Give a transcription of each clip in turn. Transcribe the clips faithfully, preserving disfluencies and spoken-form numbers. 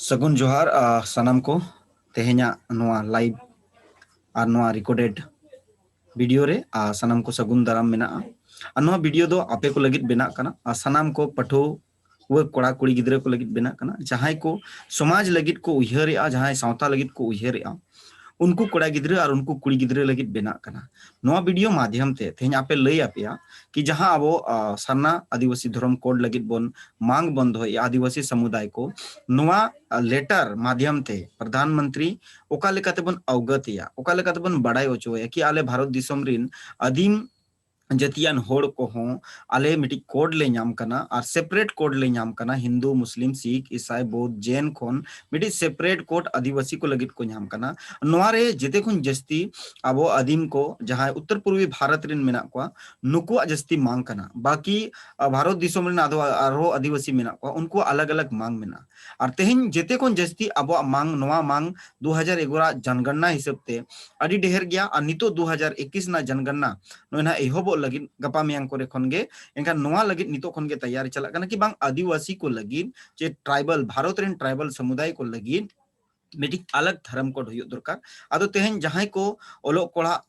ᱥᱟᱹᱜᱩᱱ ᱡᱚᱦᱟᱨ, ᱟ, ᱥᱟᱱᱟᱢ ᱠᱚ᱾ ᱛᱮᱦᱮᱧᱟᱜ ᱱᱚᱣᱟ live ᱟᱨ ᱱᱚᱣᱟ recorded video ᱨᱮ, ᱟ, ᱥᱟᱱᱟᱢ ᱠᱚ ᱥᱟᱹᱜᱩᱱ ᱫᱟᱨᱟᱢ ᱢᱮᱱᱟᱜᱼᱟ᱾ ᱟᱨ ᱱᱚᱣᱟ video ᱫᱚ ᱟᱯᱮ ᱠᱚ ᱞᱟᱹᱜᱤᱫ ᱵᱮᱱᱟᱜ ᱠᱟᱱᱟ, ᱟᱨ ᱥᱟᱱᱟᱢ ᱠᱚ ᱯᱟᱹᱴᱷᱩᱣᱟᱹ ᱠᱚᱲᱟ ᱠᱩᱲᱤ ᱜᱤᱫᱽᱨᱟᱹ ᱠᱚ ᱞᱟᱹᱜᱤᱫ ᱵᱮᱱᱟᱜ ᱠᱟᱱᱟ, ᱡᱟᱦᱟᱸᱭ ᱠᱚ ᱥᱚᱢᱟᱡᱽ ᱞᱟᱹᱜᱤᱫ ᱠᱚ ᱩᱭᱦᱟᱹᱨᱮᱜᱼᱟ, ᱡᱟᱦᱟᱸᱭ ᱥᱟᱶᱛᱟ ᱞᱟᱹᱜᱤᱫ ᱠᱚ ᱩᱭᱦᱟᱹᱨᱮᱜᱼᱟ, ᱩᱱᱠᱩ ᱠᱚᱲᱟ ᱜᱤᱫᱽᱨᱟᱹ ᱟᱨ ᱩᱱᱠᱩ ᱠᱩᱲᱤ ᱜᱤᱫᱽᱨᱟᱹ ᱞᱟᱹᱜᱤᱫ ᱵᱮᱱᱟᱜ ᱠᱟᱱᱟ᱾ ᱱᱚᱣᱟ video ᱢᱟᱫᱷᱭᱚᱢ ᱛᱮ ᱛᱮᱦᱮᱧ ᱟᱯᱮ ᱞᱟᱹᱭ ᱟᱯᱮᱭᱟ ᱠᱤ ᱡᱟᱦᱟᱸ ᱟᱵᱚ, ᱟ, ᱥᱟᱨᱱᱟ ᱟᱹᱫᱤᱵᱟᱹᱥᱤ ᱫᱷᱚᱨᱚᱢ code ᱞᱟᱹᱜᱤᱫ ᱵᱚᱱ ᱢᱟᱝ ᱵᱚᱱ ᱫᱚᱦᱚᱭᱮᱜᱼᱟ, ᱟᱹᱫᱤᱵᱟᱹᱥᱤ ᱥᱟᱢᱩᱫᱟᱭ ᱠᱚ, ᱱᱚᱣᱟ, ᱟ, letter ᱢᱟᱫᱷᱭᱚᱢ ᱛᱮ ᱯᱨᱚᱫᱷᱟᱱ ᱢᱚᱱᱛᱨᱤ ᱚᱠᱟ ᱞᱮᱠᱟᱛᱮ ᱵᱚᱱ ᱚᱵᱚᱜᱚᱛᱮᱭᱟ, ᱚᱠᱟ ᱞᱮᱠᱟᱛᱮ ᱵᱚᱱ ᱵᱟᱲᱟᱭ ᱦᱚᱪᱚᱭᱟ ᱠᱤ ᱟᱞᱮ ᱵᱷᱟᱨᱚᱛ ᱫᱤᱥᱚᱢ ᱨᱤᱱ ᱟᱹᱫᱤᱢ ᱡᱟᱹᱛᱤᱭᱟᱱ ᱦᱚᱲ ᱠᱚᱦᱚᱸ ᱟᱞᱮ ᱢᱤᱫᱴᱤᱡ code ᱞᱮ ᱧᱟᱢ ᱠᱟᱱᱟ, ᱟᱨ separate code ᱞᱮ ᱧᱟᱢ ᱠᱟᱱᱟ, ᱦᱤᱱᱫᱩ, ᱢᱩᱥᱞᱤᱢ, ᱥᱤᱠᱷ, ᱤᱥᱟᱭ, ᱵᱳᱫᱷ, ᱡᱮᱱ ᱠᱷᱚᱱ ᱢᱤᱫᱴᱤᱡ separate code ᱟᱹᱫᱤᱵᱟᱹᱥᱤ ᱠᱚ ᱞᱟᱹᱜᱤᱫ ᱠᱚ ᱧᱟᱢ ᱠᱟᱱᱟ᱾ ᱱᱚᱣᱟ ᱨᱮ ᱡᱮᱛᱮ ᱠᱷᱚᱱ ᱡᱟᱹᱥᱛᱤ ᱟᱵᱚ ᱟᱹᱫᱤᱢ ᱠᱚ ᱡᱟᱦᱟᱸᱭ ᱩᱛᱛᱚᱨ ᱯᱩᱨᱵᱤ ᱵᱷᱟᱨᱚᱛ ᱨᱮᱱ ᱢᱮᱱᱟᱜ ᱠᱚᱣᱟ, ᱱᱩᱠᱩᱣᱟᱜ ᱡᱟᱹᱥᱛᱤ ᱢᱟᱝ ᱠᱟᱱᱟ᱾ ᱵᱟᱹᱠᱤ, ᱟ, ᱵᱷᱟᱨᱚᱛ ᱫᱤᱥᱚᱢ ᱨᱮᱱ ᱟᱫᱚ ᱟᱨᱦᱚᱸ ᱟᱹᱫᱤᱵᱟᱹᱥᱤ ᱢᱮᱱᱟᱜ ᱠᱚᱣᱟ, ᱩᱱᱠᱩᱣᱟᱜ ᱟᱞᱟᱜᱽ ᱟᱞᱟᱜᱽ ᱢᱟᱝ ᱢᱮᱱᱟᱜᱼᱟ᱾ ᱟᱨ ᱛᱮᱦᱮᱧ ᱡᱮᱛᱮ ᱠᱷᱚᱱ ᱡᱟᱹᱥᱛᱤ ᱟᱵᱚᱣᱟᱜ ᱢᱟᱝ, ᱱᱚᱣᱟ ᱢᱟᱝ ᱫᱩ ᱦᱟᱡᱟᱨ ᱮᱜᱟᱨᱚ ᱟᱜ ᱡᱚᱱᱜᱚᱱᱱᱟ ᱦᱤᱥᱟᱹᱵ ᱛᱮ ᱟᱹᱰᱤ ᱰᱷᱮᱨ ᱜᱮᱭᱟ, ᱟᱨ ᱱᱤᱛᱚᱜ ᱫᱩ ᱦᱟᱡᱟᱨ ᱮᱠᱩᱥ ᱨᱮᱱᱟᱜ ᱡᱚᱱᱜᱚᱱᱱᱟ ᱱᱚᱜᱼᱚᱭ ᱱᱟᱦᱟᱜ ᱮᱦᱚᱵᱚᱜ ᱞᱟᱹᱜᱤᱫ ᱜᱟᱯᱟ ᱢᱮᱭᱟᱝ ᱠᱚᱨᱮ ᱠᱷᱚᱱ ᱜᱮ᱾ ᱮᱱᱠᱷᱟᱱ ᱱᱚᱣᱟ ᱞᱟᱹᱜᱤᱫ ᱱᱤᱛᱚᱜ ᱠᱷᱚᱱ ᱜᱮ ᱛᱮᱭᱟᱨᱤ ᱪᱟᱞᱟᱜ ᱠᱟᱱᱟ ᱠᱤ ᱵᱟᱝ ᱟᱹᱫᱤᱵᱟᱹᱥᱤ ᱠᱚ ᱞᱟᱹᱜᱤᱫ ᱪᱮ tribal, ᱵᱷᱟᱨᱚᱛ ᱨᱮᱱ tribal ᱥᱟᱢᱩᱫᱟᱭ ᱠᱚ ᱞᱟᱹᱜᱤᱫ ᱢᱤᱫᱴᱤᱡ ᱟᱞᱟᱜᱽ ᱫᱷᱚᱨᱚᱢ code ᱦᱩᱭᱩᱜ ᱫᱚᱨᱠᱟᱨ᱾ ᱟᱫᱚ ᱛᱮᱦᱮᱧ ᱡᱟᱦᱟᱸᱭ ᱠᱚ ᱚᱞᱚᱜ ᱯᱟᱲᱦᱟᱜ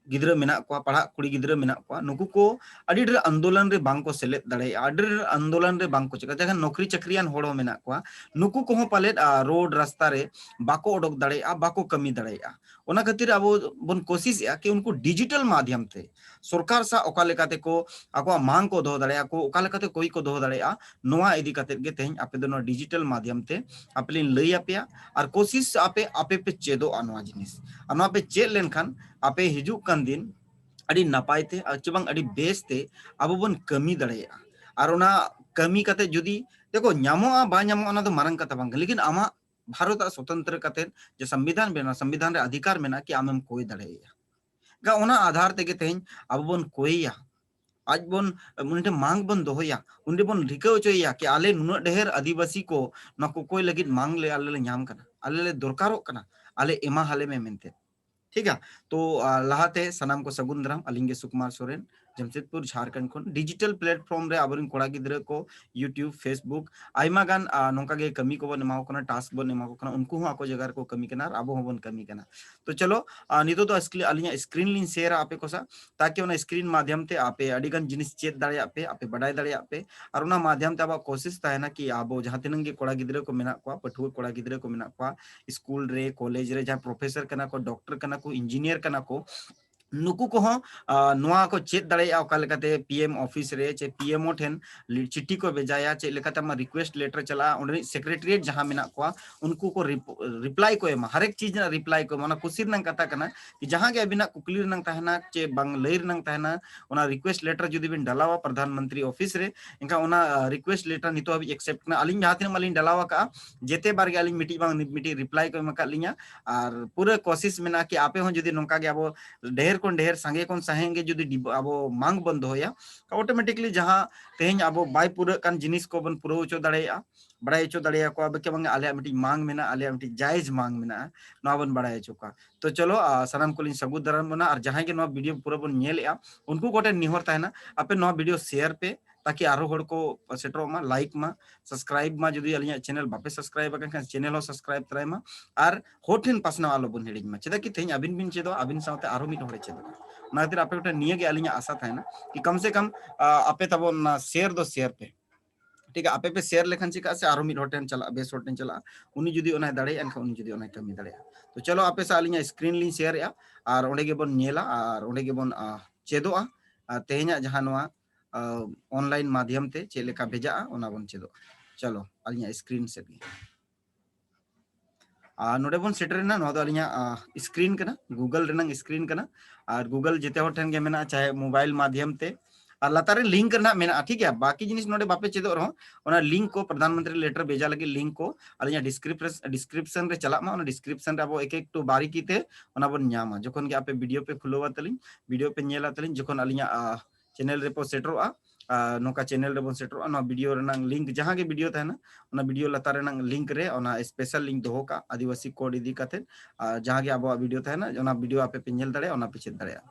ᱜᱤᱫᱽᱨᱟᱹ ᱢᱮᱱᱟᱜ ᱠᱚᱣᱟ, ᱯᱟᱲᱦᱟᱜ ᱠᱩᱲᱤ ᱜᱤᱫᱽᱨᱟᱹ ᱢᱮᱱᱟᱜ ᱠᱚᱣᱟ, ᱱᱩᱠᱩ ᱠᱚ ᱟᱹᱰᱤ ᱰᱷᱮᱨ ᱟᱱᱫᱳᱞᱚᱱ ᱨᱮ ᱵᱟᱝ ᱠᱚ ᱥᱮᱞᱮᱫ ᱫᱟᱲᱮᱭᱟᱜᱼᱟ, ᱟᱹᱰᱤ ᱰᱷᱮᱨ ᱟᱱᱫᱳᱞᱚᱱ ᱨᱮ ᱵᱟᱝ ᱠᱚ ᱪᱤᱠᱟ, ᱡᱟᱦᱟᱸ ᱱᱚᱠᱨᱤ ᱪᱟᱹᱠᱨᱤᱭᱟᱱ ᱦᱚᱲ ᱦᱚᱸ ᱢᱮᱱᱟᱜ ᱠᱚᱣᱟ, ᱱᱩᱠᱩ ᱠᱚᱦᱚᱸ ᱯᱟᱞᱮᱫ, ᱟ, road ᱨᱟᱥᱛᱟ ᱨᱮ ᱵᱟᱠᱚ ᱚᱰᱚᱠ ᱫᱟᱲᱮᱭᱟᱜᱼᱟ, ᱵᱟᱠᱚ ᱠᱟᱹᱢᱤ ᱫᱟᱲᱮᱭᱟᱜᱼᱟ᱾ ᱚᱱᱟ ᱠᱷᱟᱹᱛᱤᱨ ᱟᱵᱚ ᱵᱚᱱ ᱠᱳᱥᱤᱥᱮᱜᱼᱟ ᱠᱤ ᱩᱱᱠᱩ digital ᱢᱟᱫᱷᱭᱚᱢ ᱛᱮ ᱥᱚᱨᱠᱟᱨ ᱥᱟᱶ ᱚᱠᱟ ᱞᱮᱠᱟᱛᱮ ᱠᱚ ᱟᱠᱚᱣᱟᱜ ᱢᱟᱝ ᱠᱚ ᱫᱚᱦᱚ ᱫᱟᱲᱮᱭᱟᱜᱼᱟ, ᱠᱚ ᱚᱠᱟ ᱞᱮᱠᱟᱛᱮ ᱠᱚᱭ ᱠᱚ ᱫᱚᱦᱚ ᱫᱟᱲᱮᱭᱟᱜᱼᱟ, ᱱᱚᱣᱟ ᱤᱫᱤ ᱠᱟᱛᱮᱫ ᱜᱮ ᱛᱮᱦᱮᱧ ᱟᱯᱮ ᱫᱚ ᱱᱚᱣᱟ digital ᱢᱟᱫᱷᱭᱚᱢ ᱛᱮ ᱟᱯᱮ ᱞᱤᱧ ᱞᱟᱹᱭ ᱟᱯᱮᱭᱟ᱾ ᱟᱨ ᱠᱳᱥᱤᱥ ᱟᱯᱮ, ᱟᱯᱮ ᱯᱮ ᱪᱮᱫᱚᱜᱼᱟ ᱱᱚᱣᱟ ᱡᱤᱱᱤᱥ᱾ ᱟᱨ ᱱᱚᱣᱟ ᱯᱮ ᱪᱮᱫ ᱞᱮᱱᱠᱷᱟᱱ ᱟᱯᱮ ᱦᱤᱡᱩᱜ ᱠᱟᱱ ᱫᱤᱱ ᱟᱹᱰᱤ ᱱᱟᱯᱟᱭ ᱛᱮ ᱟᱨ ᱪᱮ ᱵᱟᱝ ᱟᱹᱰᱤ ᱵᱮᱥ ᱛᱮ ᱟᱵᱚ ᱵᱚᱱ ᱠᱟᱹᱢᱤ ᱫᱟᱲᱮᱭᱟᱜᱼᱟ᱾ ᱟᱨ ᱚᱱᱟ ᱠᱟᱹᱢᱤ ᱠᱟᱛᱮ ᱡᱩᱫᱤ, ᱫᱮᱠᱷᱚ, ᱧᱟᱢᱚᱜᱼᱟ ᱵᱟᱝ ᱧᱟᱢᱚᱜᱼᱟ ᱚᱱᱟ ᱫᱚ ᱢᱟᱨᱟᱝ ᱠᱟᱛᱷᱟ ᱵᱟᱝ ᱠᱟᱱᱟ, ᱞᱮᱠᱤᱱ ᱟᱢᱟᱜ ᱵᱷᱟᱨᱚᱛ ᱟᱜ ᱥᱚᱛᱚᱱᱛᱨᱚ ᱠᱟᱛᱮ ᱡᱮ ᱥᱚᱝᱵᱤᱫᱷᱟᱱ ᱢᱮᱱᱟᱜᱼᱟ, ᱥᱚᱝᱵᱤᱫᱷᱟᱱ ᱨᱮ ᱚᱫᱷᱤᱠᱟᱨ ᱢᱮᱱᱟᱜᱼᱟ ᱠᱤ ᱟᱢᱮᱢ ᱠᱚᱭ ᱫᱟᱲᱮᱭᱟᱭᱟ᱾ ᱚᱱᱟ ᱟᱫᱷᱟᱨ ᱛᱮᱜᱮ ᱛᱮᱦᱮᱧ ᱟᱵᱚ ᱵᱚᱱ ᱠᱚᱭᱮᱭᱟ, ᱟᱡ ᱵᱚᱱ, ᱩᱱᱤ ᱴᱷᱮᱱ ᱢᱟᱝ ᱵᱚᱱ ᱫᱚᱦᱚᱭᱟ, ᱩᱱᱤ ᱵᱚᱱ ᱨᱤᱠᱟᱹ ᱦᱚᱪᱚᱭᱮᱭᱟ ᱠᱤ ᱟᱞᱮ ᱱᱩᱱᱟᱹᱜ ᱰᱷᱮᱨ ᱟᱹᱫᱤᱵᱟᱹᱥᱤ ᱠᱚ ᱱᱚᱣᱟ ᱠᱚᱠᱚᱭ ᱞᱟᱹᱜᱤᱫ ᱢᱟᱝ ᱞᱮ ᱟᱞᱮ ᱞᱮ ᱧᱟᱢ ᱠᱟᱱᱟ, ᱟᱞᱮ ᱞᱮ ᱫᱚᱨᱠᱟᱨᱚᱜ ᱠᱟᱱᱟ, ᱟᱞᱮ ᱮᱢᱟ ᱦᱟᱞᱮ ᱢᱮ ᱢᱮᱱᱛᱮ᱾ ᱴᱷᱤᱠᱟ? ᱛᱚ, ᱟ, ᱞᱟᱦᱟᱛᱮ ᱥᱟᱱᱟᱢ ᱠᱚ ᱥᱟᱹᱜᱩᱱ ᱫᱟᱨᱟᱢ, ᱟᱹᱞᱤᱧ ᱜᱮ ᱥᱩᱠᱩᱢᱟᱨ ᱥᱚᱨᱮᱱ, ᱡᱟᱢᱥᱮᱫᱽᱯᱩᱨ, ᱡᱷᱟᱲᱠᱷᱚᱸᱰ ᱠᱷᱚᱱ᱾ ᱰᱤᱡᱤᱴᱟᱞ ᱯᱞᱟᱴᱯᱷᱚᱨᱢ ᱨᱮ ᱟᱵᱚᱨᱮᱱ ᱠᱚᱲᱟ ᱜᱤᱫᱽᱨᱟᱹ ᱠᱚ YouTube, Facebook, ᱟᱭᱢᱟ ᱜᱟᱱ ᱱᱚᱝᱠᱟ ᱜᱮ ᱠᱟᱹᱢᱤ ᱠᱚᱵᱚᱱ ᱮᱢᱟ ᱠᱚ ᱠᱟᱱᱟ, ᱴᱟᱥᱠ ᱵᱚᱱ ᱮᱢᱟ ᱠᱚ ᱠᱟᱱᱟ, ᱩᱱᱠᱩ ᱦᱚᱸ ᱟᱠᱚ ᱡᱟᱭᱜᱟ ᱨᱮᱠᱚ ᱠᱟᱹᱢᱤ ᱠᱟᱱᱟ ᱟᱨ ᱟᱵᱚ ᱦᱚᱸᱵᱚᱱ ᱠᱟᱹᱢᱤ ᱠᱟᱱᱟ᱾ ᱛᱚ ᱪᱚᱞᱚ, ᱱᱤᱛᱚᱜ ᱫᱚ ᱟᱹᱞᱤᱧᱟᱜ ᱥᱠᱨᱤᱱ ᱞᱤᱧ ᱥᱮᱭᱟᱨᱟ ᱟᱯᱮ ᱠᱚ ᱥᱟᱶ, ᱛᱟᱠᱤ ᱚᱱᱟ ᱥᱠᱨᱤᱱ ᱢᱟᱫᱷᱭᱚᱢ ᱛᱮ ᱟᱯᱮ ᱟᱹᱰᱤ ᱜᱟᱱ ᱡᱤᱱᱤᱥ ᱪᱮᱫ ᱫᱟᱲᱮᱭᱟᱜ ᱯᱮ, ᱟᱯᱮ ᱵᱟᱰᱟᱭ ᱫᱟᱲᱮᱭᱟᱜ ᱯᱮ᱾ ᱟᱨ ᱚᱱᱟ ᱢᱟᱫᱷᱭᱚᱢ ᱛᱮ ᱟᱵᱚᱣᱟᱜ ᱠᱳᱥᱤᱥ ᱛᱟᱦᱮᱱᱟ ᱠᱤ ᱟᱵᱚ ᱡᱟᱦᱟᱸ ᱛᱤᱱᱟᱹᱜ ᱜᱮ ᱠᱚᱲᱟ ᱜᱤᱫᱽᱨᱟᱹ ᱠᱚ ᱢᱮᱱᱟᱜ ᱠᱚᱣᱟ, ᱯᱟᱹᱴᱷᱩᱣᱟᱹ ᱠᱚᱲᱟ ᱜᱤᱫᱽᱨᱟᱹ ᱠᱚ ᱢᱮᱱᱟᱜ ᱠᱚᱣᱟ, ᱥᱠᱩᱞ ᱨᱮ, ᱠᱚᱞᱮᱡᱽ ᱨᱮ, ᱡᱟᱦᱟᱸᱭ ᱯᱨᱚᱯᱷᱮᱥᱚᱨ ᱠᱟᱱᱟ ᱠᱚ, ᱰᱚᱠᱴᱚᱨ ᱠᱟᱱᱟ ᱠᱚ, ᱤᱧᱡᱤᱱᱤᱭᱟᱨ ᱠᱟᱱᱟ ᱠᱚ, ᱱᱩᱠᱩ ᱠᱚᱦᱚᱸ ᱱᱚᱣᱟ ᱠᱚ ᱪᱮᱫ ᱫᱟᱲᱮᱭᱟᱜᱼᱟ᱾ ᱚᱠᱟ ᱞᱮᱠᱟᱛᱮ ᱯᱤ ᱮᱢ ᱚᱯᱷᱤᱥ ᱨᱮ ᱪᱮ ᱯᱤ ᱮᱢ ᱳ ᱴᱷᱮᱱ ᱪᱤᱴᱷᱤ ᱠᱚ ᱵᱷᱮᱡᱟᱭᱟ, ᱪᱮᱫ ᱞᱮᱠᱟᱛᱮ ᱟᱢᱟᱜ ᱨᱤᱠᱩᱭᱮᱥᱴ ᱞᱮᱴᱟᱨ ᱪᱟᱞᱟᱜᱼᱟ, ᱚᱸᱰᱮᱱᱤᱡ ᱥᱮᱠᱨᱮᱴᱟᱨᱤᱭᱮᱴ ᱡᱟᱦᱟᱸ ᱢᱮᱱᱟᱜ ᱠᱚᱣᱟ ᱩᱱᱠᱩ ᱠᱚ ᱨᱤᱯᱞᱟᱭ ᱠᱚ ᱮᱢᱟ, ᱦᱟᱨᱮᱠ ᱪᱤᱡᱽ ᱨᱮᱱᱟᱜ ᱨᱤᱯᱞᱟᱭ ᱠᱚ ᱮᱢᱟ᱾ ᱚᱱᱟ ᱠᱩᱥᱤ ᱨᱮᱱᱟᱜ ᱠᱟᱛᱷᱟ ᱠᱟᱱᱟ ᱡᱟᱦᱟᱸ ᱜᱮ ᱟᱹᱵᱤᱱᱟᱜ ᱠᱩᱠᱞᱤ ᱨᱮᱱᱟᱜ ᱛᱟᱦᱮᱱᱟ ᱪᱮ ᱵᱟᱝ ᱞᱟᱹᱭ ᱨᱮᱱᱟᱜ ᱛᱟᱦᱮᱱᱟ, ᱚᱱᱟ ᱨᱤᱠᱩᱭᱮᱥᱴ ᱞᱮᱴᱟᱨ ᱡᱩᱫᱤ ᱵᱤᱱ ᱰᱟᱞᱟᱣᱟ ᱯᱨᱚᱫᱷᱟᱱ ᱢᱚᱱᱛᱨᱤ ᱚᱯᱷᱤᱥ ᱨᱮ, ᱮᱱᱠᱷᱟᱱ ᱚᱱᱟ ᱨᱤᱠᱩᱭᱮᱥᱴ ᱞᱮᱴᱟᱨ ᱱᱤᱛᱚᱜ ᱦᱟᱹᱵᱤᱡ ᱮᱠᱥᱮᱯᱴ ᱠᱟᱱᱟ᱾ ᱟᱹᱞᱤᱧ ᱡᱟᱦᱟᱸ ᱛᱤᱱᱟᱹᱜ ᱢᱟᱞᱤᱧ ᱰᱟᱞᱟᱣ ᱟᱠᱟᱫᱼᱟ, ᱡᱮᱛᱮ ᱵᱟᱨ ᱜᱮ ᱟᱹᱞᱤᱧ ᱢᱤᱫᱴᱤᱡ ᱵᱟᱝ ᱢᱤᱫᱴᱤᱡ ᱨᱤᱯᱞᱟᱭ ᱠᱚ ᱮᱢ ᱟᱠᱟᱫ ᱞᱤᱧᱟ᱾ ᱟᱨ ᱯᱩᱨᱟᱹ ᱠᱳᱥᱤᱥ ᱢᱮᱱᱟᱜᱼᱟ ᱠᱤ ᱟᱯᱮ ᱦᱚᱸ ᱡᱩᱫᱤ ᱱᱚᱝᱠᱟ ᱜᱮ ᱟᱵᱚ ᱰᱷᱮᱨ ᱠᱷᱚᱱ ᱰᱷᱮᱨ, ᱥᱟᱸᱜᱮ ᱠᱷᱚᱱ ᱥᱟᱸᱜᱮ ᱜᱮ ᱡᱩᱫᱤ ᱟᱵᱚ ᱢᱟᱝ ᱵᱚᱱ ᱫᱚᱦᱚᱭᱟ, ᱚᱴᱳᱢᱮᱴᱤᱠᱞᱤ ᱡᱟᱦᱟᱸ ᱛᱮᱦᱮᱧ ᱟᱵᱚ ᱵᱟᱭ ᱯᱩᱨᱟᱹᱜ ᱠᱟᱱ ᱡᱤᱱᱤᱥ ᱠᱚᱵᱚᱱ ᱯᱩᱨᱟᱹᱣ ᱦᱚᱪᱚ ᱫᱟᱲᱮᱭᱟᱜᱼᱟ, ᱵᱟᱲᱟᱭ ᱦᱚᱪᱚ ᱫᱟᱲᱮᱭᱟᱠᱚᱣᱟ ᱵᱚᱱ ᱠᱤ ᱵᱟᱝ ᱟᱞᱮᱭᱟᱜ ᱢᱤᱫᱴᱤᱡ ᱢᱟᱝ ᱢᱮᱱᱟᱜᱼᱟ, ᱟᱞᱮᱭᱟᱜ ᱢᱤᱫᱴᱤᱡ ᱡᱟᱭᱡᱽ ᱢᱟᱝ ᱢᱮᱱᱟᱜᱼᱟ, ᱱᱚᱣᱟ ᱵᱚᱱ ᱵᱟᱲᱟᱭ ᱦᱚᱪᱚ ᱠᱚᱣᱟ᱾ ᱛᱚ ᱪᱚᱞᱚ, ᱥᱟᱱᱟᱢ ᱠᱚᱞᱤᱧ ᱥᱟᱹᱜᱩᱱ ᱫᱟᱨᱟᱢ ᱵᱚᱱᱟ᱾ ᱟᱨ ᱡᱟᱦᱟᱸᱭ ᱜᱮ ᱱᱚᱣᱟ ᱵᱷᱤᱰᱤᱭᱳ ᱯᱩᱨᱟᱹ ᱵᱚᱱ ᱧᱮᱞᱮᱫᱼᱟ, ᱩᱱᱠᱩ ᱠᱚᱴᱷᱮᱱ ᱱᱮᱦᱚᱨ ᱛᱟᱦᱮᱱᱟ, ᱟᱯᱮ ᱱᱚᱣᱟ ᱵᱷᱤᱰᱤᱭᱳ ᱥᱮᱭᱟᱨ ᱯᱮ, ᱛᱟᱠᱤ ᱟᱨᱦᱚᱸ ᱦᱚᱲ ᱠᱚ ᱥᱮᱴᱮᱨᱚᱜ ᱢᱟ, ᱞᱟᱭᱤᱠ ᱢᱟ, ᱥᱟᱵᱥᱠᱨᱟᱭᱤᱵ ᱢᱟ᱾ ᱡᱩᱫᱤ ᱟᱹᱞᱤᱧᱟᱜ ᱪᱮᱱᱮᱞ ᱵᱟᱯᱮ ᱥᱟᱵᱥᱠᱨᱟᱭᱤᱵ ᱟᱠᱟᱱ ᱠᱷᱟᱱ, ᱪᱮᱱᱮᱞ ᱦᱚᱸ ᱥᱟᱵᱥᱠᱨᱟᱭᱤᱵ ᱛᱚᱨᱟᱭ ᱢᱟ᱾ ᱟᱨ ᱦᱚᱲ ᱴᱷᱮᱱ ᱯᱟᱥᱱᱟᱣ ᱟᱞᱚᱵᱚᱱ ᱦᱤᱲᱤᱧ ᱢᱟ, ᱪᱮᱫᱟᱜ ᱠᱤ ᱛᱮᱦᱮᱧ ᱟᱹᱵᱤᱱ ᱵᱤᱱ ᱪᱮᱫᱚᱜᱼᱟ, ᱟᱹᱵᱤᱱ ᱥᱟᱶᱛᱮ ᱟᱨᱦᱚᱸ ᱢᱤᱫ ᱦᱚᱲᱮ ᱪᱮᱫᱚᱜᱼᱟ᱾ ᱚᱱᱟ ᱠᱷᱟᱹᱛᱤᱨ ᱟᱯᱮ ᱠᱚᱴᱷᱮᱱ ᱱᱤᱭᱟᱹ ᱜᱮ ᱟᱹᱞᱤᱧᱟᱜ ᱟᱥᱟ ᱛᱟᱦᱮᱱᱟ ᱠᱤ ᱠᱚᱢ ᱥᱮ ᱠᱚᱢ ᱟᱯᱮ ᱛᱟᱵᱚᱱ ᱚᱱᱟ ᱥᱮᱭᱟᱨ ᱫᱚ ᱥᱮᱭᱟᱨ ᱯᱮ᱾ ᱴᱷᱤᱠ ᱜᱮᱭᱟ, ᱟᱯᱮ ᱯᱮ ᱥᱮᱭᱟᱨ ᱞᱮᱠᱷᱟᱱ ᱪᱤᱠᱟᱹᱜᱼᱟ ᱥᱮ ᱟᱨᱦᱚᱸ ᱢᱤᱫ ᱦᱚᱲ ᱴᱷᱮᱱ ᱪᱟᱞᱟᱜᱼᱟ, ᱵᱮᱥ ᱦᱚᱲ ᱴᱷᱮᱱ ᱪᱟᱞᱟᱜᱼᱟ, ᱩᱱᱤ ᱡᱩᱫᱤ ᱚᱱᱟᱭ ᱫᱟᱲᱮᱭᱟᱜᱼᱟ ᱮᱱᱠᱷᱟᱱ ᱩᱱᱤ ᱡᱩᱫᱤ ᱚᱱᱟᱭ ᱠᱟᱹᱢᱤ ᱫᱟᱲᱮᱭᱟᱜᱼᱟ᱾ ᱛᱚ ᱪᱚᱞᱚ, ᱟᱯᱮ ᱥᱟᱶ ᱟᱹᱞᱤᱧᱟᱜ ᱥᱠᱨᱤᱱ ᱞᱤᱧ ᱥᱮᱭᱟᱨᱮᱜᱼᱟ ᱟᱨ ᱚᱸᱰᱮ ᱜᱮᱵᱚᱱ ᱧᱮᱞᱟ ᱟᱨ ᱚᱸᱰᱮ ᱜᱮᱵᱚᱱ ᱪᱮᱫᱚᱜᱼᱟ᱾ ᱟᱨ ᱛᱮᱦᱮᱧᱟᱜ ᱡᱟᱦᱟᱸ ᱱᱚᱣᱟ ᱚᱱᱞᱟᱭᱤᱱ ᱢᱟᱫᱷᱭᱚᱢ ᱛᱮ ᱪᱮᱫ ᱞᱮᱠᱟ ᱵᱷᱮᱡᱟᱜᱼᱟ, ᱚᱱᱟ ᱵᱚᱱ ᱪᱮᱫᱚᱜᱼᱟ᱾ ᱪᱚᱞᱚ, ᱟᱹᱞᱤᱧᱟᱜ ᱥᱠᱨᱤᱱ ᱥᱮᱫ ᱜᱮ᱾ ᱟᱨ ᱱᱚᱰᱮ ᱵᱚᱱ ᱥᱮᱴᱮᱨᱮᱱᱟ, ᱱᱚᱣᱟ ᱫᱚ ᱟᱹᱞᱤᱧᱟᱜ ᱥᱠᱨᱤᱱ ᱠᱟᱱᱟ, ᱜᱩᱜᱚᱞ ᱨᱮᱱᱟᱜ ᱥᱠᱨᱤᱱ ᱠᱟᱱᱟ᱾ ᱟᱨ ᱜᱩᱜᱚᱞ ᱡᱮᱛᱮ ᱦᱚᱲ ᱴᱷᱮᱱ ᱜᱮ ᱢᱮᱱᱟᱜᱼᱟ, ᱪᱟᱦᱮ ᱢᱳᱵᱟᱭᱤᱞ ᱢᱟᱫᱷᱭᱚᱢ ᱛᱮ᱾ ᱟᱨ ᱞᱟᱛᱟᱨ ᱨᱮ ᱞᱤᱝᱠ ᱨᱮᱱᱟᱜ ᱢᱮᱱᱟᱜᱼᱟ, ᱴᱷᱤᱠ ᱜᱮᱭᱟ᱾ ᱵᱟᱠᱤ ᱡᱤᱱᱤᱥ ᱱᱚᱰᱮ ᱵᱟᱯᱮ ᱪᱮᱫᱚᱜ ᱨᱮᱦᱚᱸ, ᱚᱱᱟ ᱞᱤᱝᱠ ᱠᱚ, ᱯᱨᱚᱫᱷᱟᱱ ᱢᱚᱱᱛᱨᱤ ᱞᱮᱴᱟᱨ ᱵᱷᱮᱡᱟ ᱞᱟᱹᱜᱤᱫ ᱞᱤᱝᱠ ᱠᱚ ᱟᱹᱞᱤᱧᱟᱜ ᱰᱤᱥᱠᱨᱤᱯᱥᱚᱱ ᱨᱮ ᱪᱟᱞᱟᱜ ᱢᱟ᱾ ᱚᱱᱟ ᱰᱤᱥᱠᱨᱤᱯᱥᱚᱱ ᱨᱮ ᱟᱵᱚ ᱮᱠ ᱮᱠᱴᱩ ᱵᱟᱨᱤᱠᱤ ᱛᱮ ᱚᱱᱟ ᱵᱚᱱ ᱧᱟᱢᱟ᱾ ᱡᱚᱠᱷᱚᱱ ᱜᱮ ᱟᱯᱮ ᱵᱷᱤᱰᱤᱭᱳ ᱯᱮ ᱠᱷᱩᱞᱟᱹᱣᱟ ᱛᱟᱹᱞᱤᱧ, ᱵᱷᱤᱰᱤᱭᱳ ᱯᱮ ᱧᱮᱞᱟ ᱛᱟᱹᱞᱤᱧ, ᱡᱚᱠᱷᱚᱱ ᱟᱹᱞᱤᱧᱟᱜ ᱪᱮᱱᱮᱞ ᱨᱮᱯᱮ ᱥᱮᱴᱮᱨᱚᱜᱼᱟ, ᱱᱚᱝᱠᱟ ᱪᱮᱱᱮᱞ ᱨᱮᱵᱚᱱ ᱥᱮᱴᱮᱨᱚᱜᱼᱟ, ᱱᱚᱣᱟ ᱵᱷᱤᱰᱤᱭᱳ ᱨᱮᱱᱟᱜ ᱞᱤᱝᱠ, ᱡᱟᱦᱟᱸ ᱜᱮ ᱵᱷᱤᱰᱤᱭᱳ ᱛᱟᱦᱮᱱᱟ, ᱚᱱᱟ ᱵᱷᱤᱰᱤᱭᱳ ᱞᱟᱛᱟᱨ ᱨᱮᱱᱟᱜ ᱞᱤᱝᱠ ᱨᱮ ᱚᱱᱟ ᱥᱯᱮᱥᱟᱞ ᱞᱤᱝᱠ ᱫᱚᱦᱚ ᱠᱟᱜᱼᱟ, ᱟᱹᱫᱤᱵᱟᱹᱥᱤ ᱠᱳᱰ ᱤᱫᱤ ᱠᱟᱛᱮ᱾ ᱟᱨ ᱡᱟᱦᱟᱸ ᱜᱮ ᱟᱵᱚᱣᱟᱜ ᱵᱷᱤᱰᱤᱭᱳ ᱛᱟᱦᱮᱱᱟ, ᱚᱱᱟ ᱵᱷᱤᱰᱤᱭᱳ ᱟᱯᱮ ᱯᱮ ᱧᱮᱞ ᱫᱟᱲᱮᱭᱟᱜᱼᱟ, ᱚᱱᱟ ᱯᱮ ᱪᱮᱫ ᱫᱟᱲᱮᱭᱟᱜᱼᱟ᱾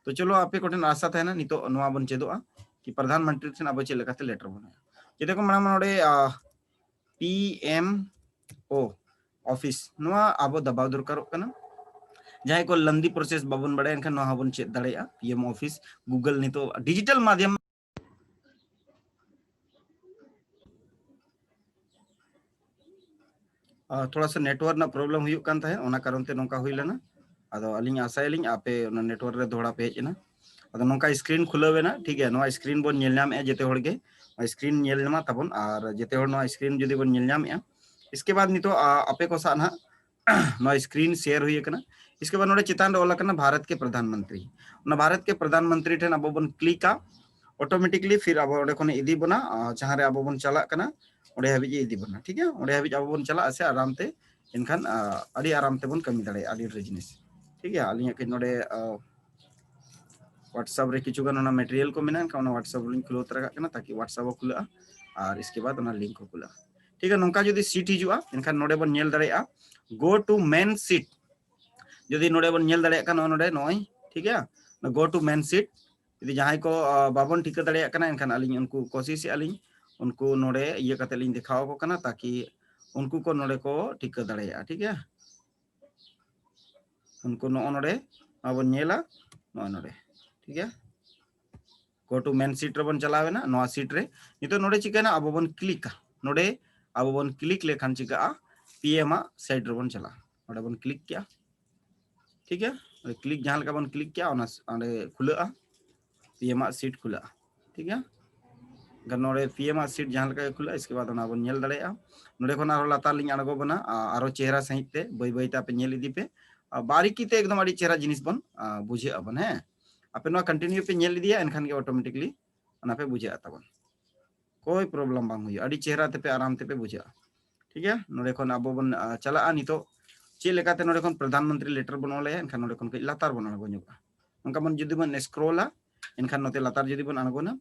ᱛᱚ ᱪᱚᱞᱚ, ᱟᱯᱮ ᱠᱚᱴᱷᱮᱱ ᱟᱥᱟ ᱛᱟᱦᱮᱱᱟ, ᱱᱤᱛᱚᱜ ᱱᱚᱣᱟ ᱵᱚᱱ ᱪᱮᱫᱚᱜᱼᱟ ᱠᱤ ᱯᱨᱚᱫᱷᱟᱱ ᱢᱚᱱᱛᱨᱤ ᱴᱷᱮᱱ ᱟᱵᱚ ᱪᱮᱫ ᱞᱮᱠᱟᱛᱮ ᱞᱮᱴᱟᱨ ᱵᱚᱱ ᱮᱢᱟ᱾ ᱡᱮᱛᱮ ᱠᱚ ᱢᱟᱲᱟᱝ ᱱᱚᱰᱮ ᱯᱤ ᱮᱢ ᱳ ᱚᱯᱷᱤᱥ, ᱱᱚᱣᱟ ᱟᱵᱚ ᱫᱟᱵᱟᱣ ᱫᱚᱨᱠᱟᱨᱚᱜ ᱠᱟᱱᱟ᱾ ᱡᱟᱦᱟᱸᱭ ᱠᱚ ᱞᱟᱱᱫᱤ ᱯᱨᱚᱥᱮᱥ ᱵᱟᱵᱚᱱ ᱵᱟᱲᱟᱭᱟ, ᱮᱱᱠᱷᱟᱱ ᱱᱚᱣᱟ ᱦᱚᱸᱵᱚᱱ ᱪᱮᱫ ᱫᱟᱲᱮᱭᱟᱜᱼᱟ᱾ ᱯᱤ ᱮᱢ ᱚᱯᱷᱤᱥ ᱜᱩᱜᱚᱞ ᱱᱤᱛᱚᱜ ᱰᱤᱡᱤᱴᱟᱞ ᱢᱟᱫᱷᱭᱚᱢ ᱛᱷᱚᱲᱟ ᱥᱟ ᱱᱮᱴᱣᱟᱨᱠ ᱨᱮᱱᱟᱜ ᱯᱨᱚᱵᱞᱮᱢ ᱦᱩᱭᱩᱜ ᱠᱟᱱ ᱛᱟᱦᱮᱸᱫ, ᱚᱱᱟ ᱠᱟᱨᱚᱱ ᱛᱮ ᱱᱚᱝᱠᱟ ᱦᱩᱭ ᱞᱮᱱᱟ᱾ ᱟᱫᱚ ᱟᱹᱞᱤᱧ ᱟᱥᱟᱭᱟᱞᱤᱧ ᱟᱯᱮ ᱚᱱᱟ ᱱᱮᱴᱣᱟᱨᱠ ᱨᱮ ᱫᱚᱦᱲᱟ ᱯᱮ ᱦᱮᱡ ᱮᱱᱟ᱾ ᱟᱫᱚ ᱱᱚᱝᱠᱟ ᱥᱠᱨᱤᱱ ᱠᱷᱩᱞᱟᱹᱣ ᱮᱱᱟ, ᱴᱷᱤᱠ ᱜᱮᱭᱟ᱾ ᱱᱚᱣᱟ ᱥᱠᱨᱤᱱ ᱵᱚᱱ ᱧᱮᱞ ᱧᱟᱢᱮᱫᱼᱟ ᱡᱮᱛᱮ ᱦᱚᱲ ᱜᱮ, ᱱᱚᱣᱟ ᱥᱠᱨᱤᱱ ᱧᱮᱞ ᱧᱟᱢᱟ ᱛᱟᱵᱚᱱ᱾ ᱟᱨ ᱡᱮᱛᱮ ᱦᱚᱲ ᱱᱚᱣᱟ ᱥᱠᱨᱤᱱ ᱡᱩᱫᱤ ᱵᱚᱱ ᱧᱮᱞ ᱧᱟᱢᱮᱫᱼᱟ, ᱤᱥᱠᱮ ᱵᱟᱫ ᱱᱤᱛᱚᱜ ᱟ, ᱟᱯᱮ ᱠᱚ ᱥᱟᱶ ᱱᱟᱦᱟᱜ ᱱᱚᱣᱟ ᱥᱠᱨᱤᱱ ᱥᱮᱭᱟᱨ ᱦᱩᱭ ᱟᱠᱟᱱᱟ᱾ ᱤᱥᱠᱮ ᱵᱟᱫ ᱱᱚᱰᱮ ᱪᱮᱛᱟᱱ ᱨᱮ ᱚᱞ ᱟᱠᱟᱱᱟ ᱵᱷᱟᱨᱚᱛ ᱠᱮ ᱯᱨᱚᱫᱷᱟᱱ ᱢᱚᱱᱛᱨᱤ᱾ ᱚᱱᱟ ᱵᱷᱟᱨᱚᱛ ᱠᱮ ᱯᱨᱚᱫᱷᱟᱱ ᱢᱚᱱᱛᱨᱤ ᱴᱷᱮᱱ ᱟᱵᱚ ᱵᱚᱱ ᱠᱞᱤᱠᱟ, ᱚᱴᱳᱢᱮᱴᱤᱠᱞᱤ ᱯᱷᱤᱨ ᱟᱵᱚ ᱚᱸᱰᱮ ᱠᱷᱚᱱ ᱤᱫᱤ ᱵᱚᱱᱟ, ᱟ, ᱡᱟᱦᱟᱸ ᱨᱮ ᱟᱵᱚ ᱵᱚᱱ ᱪᱟᱞᱟᱜ ᱠᱟᱱᱟ, ᱚᱸᱰᱮ ᱦᱟᱹᱵᱤᱡ ᱮ ᱤᱫᱤ ᱵᱚᱱᱟ, ᱴᱷᱤᱠ ᱜᱮᱭᱟ᱾ ᱚᱸᱰᱮ ᱦᱟᱹᱵᱤᱡ ᱟᱵᱚ ᱵᱚᱱ ᱪᱟᱞᱟᱜᱼᱟ ᱥᱮ ᱟᱨᱟᱢ ᱛᱮ, ᱮᱱᱠᱷᱟᱱ ᱟ, ᱟᱹᱰᱤ ᱟᱨᱟᱢ ᱛᱮᱵᱚᱱ ᱠᱟᱹᱢᱤ ᱫᱟᱲᱮᱭᱟᱜᱼᱟ ᱟᱹᱰᱤ ᱰᱷᱮᱨ ᱡᱤᱱᱤᱥ, ᱴᱷᱤᱠ ᱜᱮᱭᱟ᱾ ᱟᱹᱞᱤᱧᱟᱜ ᱠᱟᱹᱡ ᱱᱚᱰᱮ ᱟ, WhatsApp ᱨᱮ ᱠᱤᱪᱷᱩ ᱜᱟᱱ ᱚᱱᱟ ᱢᱮᱴᱮᱨᱤᱭᱟᱞ ᱠᱚ ᱢᱮᱱᱟᱜᱼᱟ, ᱮᱱᱠᱷᱟᱱ ᱚᱱᱟ WhatsApp ᱨᱮᱞᱤᱧ ᱠᱷᱩᱞᱟᱹᱣ ᱩᱛᱟᱹᱨ ᱠᱟᱜ ᱠᱟᱱᱟ, ᱛᱟᱠᱤ WhatsApp ᱦᱚᱸ ᱠᱷᱩᱞᱟᱹᱜᱼᱟ ᱟᱨ ᱤᱥᱠᱮ ᱵᱟᱫ ᱚᱱᱟ ᱞᱤᱝᱠ ᱦᱚᱸ ᱠᱷᱩᱞᱟᱹᱜᱼᱟ, ᱴᱷᱤᱠ ᱜᱮᱭᱟ᱾ ᱱᱚᱝᱠᱟ ᱡᱩᱫᱤ ᱥᱤᱴ ᱦᱤᱡᱩᱜᱼᱟ, ᱮᱱᱠᱷᱟᱱ ᱱᱚᱰᱮ ᱵᱚᱱ ᱧᱮᱞ ᱫᱟᱲᱮᱭᱟᱜᱼᱟ go to main seat᱾ ᱡᱩᱫᱤ ᱱᱚᱰᱮ ᱵᱚᱱ ᱧᱮᱞ ᱫᱟᱲᱮᱭᱟᱜ ᱠᱟᱱᱟ, ᱱᱚᱜᱼᱚ ᱱᱚᱰᱮ ᱱᱚᱜᱼᱚᱭ, ᱴᱷᱤᱠ ᱜᱮᱭᱟ, go to main seat᱾ ᱡᱩᱫᱤ ᱡᱟᱦᱟᱸᱭ ᱠᱚ ᱟ, ᱵᱟᱵᱚᱱ ᱴᱷᱤᱠᱟᱹ ᱫᱟᱲᱮᱭᱟᱜ ᱠᱟᱱᱟ, ᱮᱱᱠᱷᱟᱱ ᱟᱹᱞᱤᱧ ᱩᱱᱠᱩ ᱠᱳᱥᱤᱥᱮᱜᱼᱟ ᱞᱤᱧ, ᱩᱱᱠᱩ ᱱᱚᱰᱮ ᱤᱭᱟᱹ ᱠᱟᱛᱮ ᱞᱤᱧ ᱫᱮᱠᱷᱟᱣ ᱟᱠᱚ ᱠᱟᱱᱟ, ᱛᱟᱠᱤ ᱩᱱᱠᱩ ᱠᱚ ᱱᱚᱰᱮ ᱠᱚ ᱴᱷᱤᱠᱟᱹ ᱫᱟᱲᱮᱭᱟᱜᱼᱟ, ᱴᱷᱤᱠ ᱜᱮᱭᱟ᱾ ᱩᱱᱠᱩ ᱱᱚᱜᱼᱚ ᱱᱚᱰᱮ ᱱᱚᱣᱟ ᱵᱚᱱ ᱧᱮᱞᱟ, ᱱᱚᱜᱼᱚᱭ ᱱᱚᱰᱮ, ᱴᱷᱤᱠ ᱜᱮᱭᱟ᱾ Go to main seat ᱨᱮᱵᱚᱱ ᱪᱟᱞᱟᱣ ᱮᱱᱟ, ᱱᱚᱣᱟ ᱥᱤᱴ ᱨᱮ᱾ ᱱᱤᱛᱚᱜ ᱱᱚᱰᱮ ᱪᱤᱠᱟᱹᱭᱮᱱᱟ, ᱟᱵᱚ ᱵᱚᱱ ᱠᱞᱤᱠᱟ, ᱱᱚᱰᱮ ᱟᱵᱚ ᱵᱚᱱ ᱠᱞᱤᱠ ᱞᱮᱠᱷᱟᱱ ᱪᱤᱠᱟᱹᱜᱼᱟ, ᱯᱤ ᱮᱢ ᱟᱜ ᱥᱟᱭᱤᱰ ᱨᱮᱵᱚᱱ ᱪᱟᱞᱟᱜᱼᱟ᱾ ᱱᱚᱰᱮ ᱵᱚᱱ ᱠᱞᱤᱠ ᱠᱮᱜᱼᱟ, ᱴᱷᱤᱠ ᱜᱮᱭᱟ᱾ ᱠᱞᱤᱠ ᱡᱟᱦᱟᱸ ᱞᱮᱠᱟ ᱵᱚᱱ ᱠᱞᱤᱠ ᱠᱮᱜᱼᱟ, ᱚᱱᱟ ᱚᱸᱰᱮ ᱠᱷᱩᱞᱟᱹᱜᱼᱟ, ᱯᱤ ᱮᱢ ᱟᱜ ᱥᱤᱴ ᱠᱷᱩᱞᱟᱹᱜᱼᱟ, ᱴᱷᱤᱠ ᱜᱮᱭᱟ᱾ ᱮᱱᱠᱷᱟᱱ ᱱᱚᱰᱮ ᱯᱤ ᱮᱢ ᱟᱜ ᱥᱤᱴ ᱡᱟᱦᱟᱸ ᱞᱮᱠᱟ ᱜᱮ ᱠᱷᱩᱞᱟᱹᱜᱼᱟ, ᱤᱥᱠᱮ ᱵᱟᱫ ᱚᱱᱟ ᱵᱚᱱ ᱧᱮᱞ ᱫᱟᱲᱮᱭᱟᱜᱼᱟ᱾ ᱱᱚᱰᱮ ᱠᱷᱚᱱ ᱟᱨᱦᱚᱸ ᱞᱟᱛᱟᱨ ᱞᱤᱧ ᱟᱬᱜᱚ ᱵᱚᱱᱟ, ᱟ, ᱟᱨᱦᱚᱸ ᱪᱮᱦᱨᱟ ᱥᱟᱺᱦᱤᱡ ᱛᱮ ᱵᱟᱹᱭ ᱵᱟᱹᱭ ᱛᱮ ᱟᱯᱮ ᱧᱮᱞ ᱤᱫᱤ ᱯᱮ᱾ ᱟ, ᱵᱟᱨᱤᱠᱤ ᱛᱮ ᱮᱠᱫᱚᱢ ᱟᱹᱰᱤ ᱪᱮᱦᱨᱟ ᱡᱤᱱᱤᱥ ᱵᱚᱱ, ᱟ, ᱵᱩᱡᱷᱟᱹᱜ ᱟᱵᱚᱱ, ᱦᱮᱸ᱾ ᱟᱯᱮ ᱱᱚᱣᱟ ᱠᱚᱱᱴᱤᱱᱤᱭᱩ ᱯᱮ ᱧᱮᱞ ᱤᱫᱤᱭᱟ, ᱮᱱᱠᱷᱟᱱ ᱜᱮ ᱚᱴᱳᱢᱮᱴᱤᱠᱞᱤ ᱚᱱᱟ ᱯᱮ ᱵᱩᱡᱷᱟᱹᱜᱼᱟ ᱛᱟᱵᱚᱱ᱾ ᱠᱳᱭ ᱯᱨᱚᱵᱞᱮᱢ ᱵᱟᱝ ᱦᱩᱭᱩᱜᱼᱟ, ᱟᱹᱰᱤ ᱪᱮᱦᱨᱟ ᱛᱮᱯᱮ ᱟᱨᱟᱢ ᱛᱮᱯᱮ ᱵᱩᱡᱷᱟᱹᱜᱼᱟ, ᱴᱷᱤᱠ ᱜᱮᱭᱟ᱾ ᱱᱚᱰᱮ ᱠᱷᱚᱱ ᱟᱵᱚ ᱵᱚᱱ, ᱟ, ᱪᱟᱞᱟᱜᱼᱟ ᱱᱤᱛᱚᱜ ᱪᱮᱫ ᱞᱮᱠᱟᱛᱮ ᱱᱚᱰᱮ ᱠᱷᱚᱱ ᱯᱨᱚᱫᱷᱟᱱ ᱢᱚᱱᱛᱨᱤ ᱞᱮᱴᱟᱨ ᱵᱚᱱ ᱚᱞ ᱟᱭᱟ, ᱮᱱᱠᱷᱟᱱ ᱱᱚᱰᱮ ᱠᱷᱚᱱ ᱠᱟᱹᱡ ᱞᱟᱛᱟᱨ ᱵᱚᱱ ᱟᱬᱜᱚ ᱧᱚᱜᱼᱟ᱾ ᱚᱱᱠᱟ ᱵᱚᱱ ᱡᱩᱫᱤ ᱵᱚᱱ ᱥᱠᱨᱚᱞᱟ, ᱮᱱᱠᱷᱟᱱ ᱱᱚᱛᱮ ᱞᱟᱛᱟᱨ ᱡᱩᱫᱤ ᱵᱚᱱ ᱟᱬᱜᱚᱱᱟ,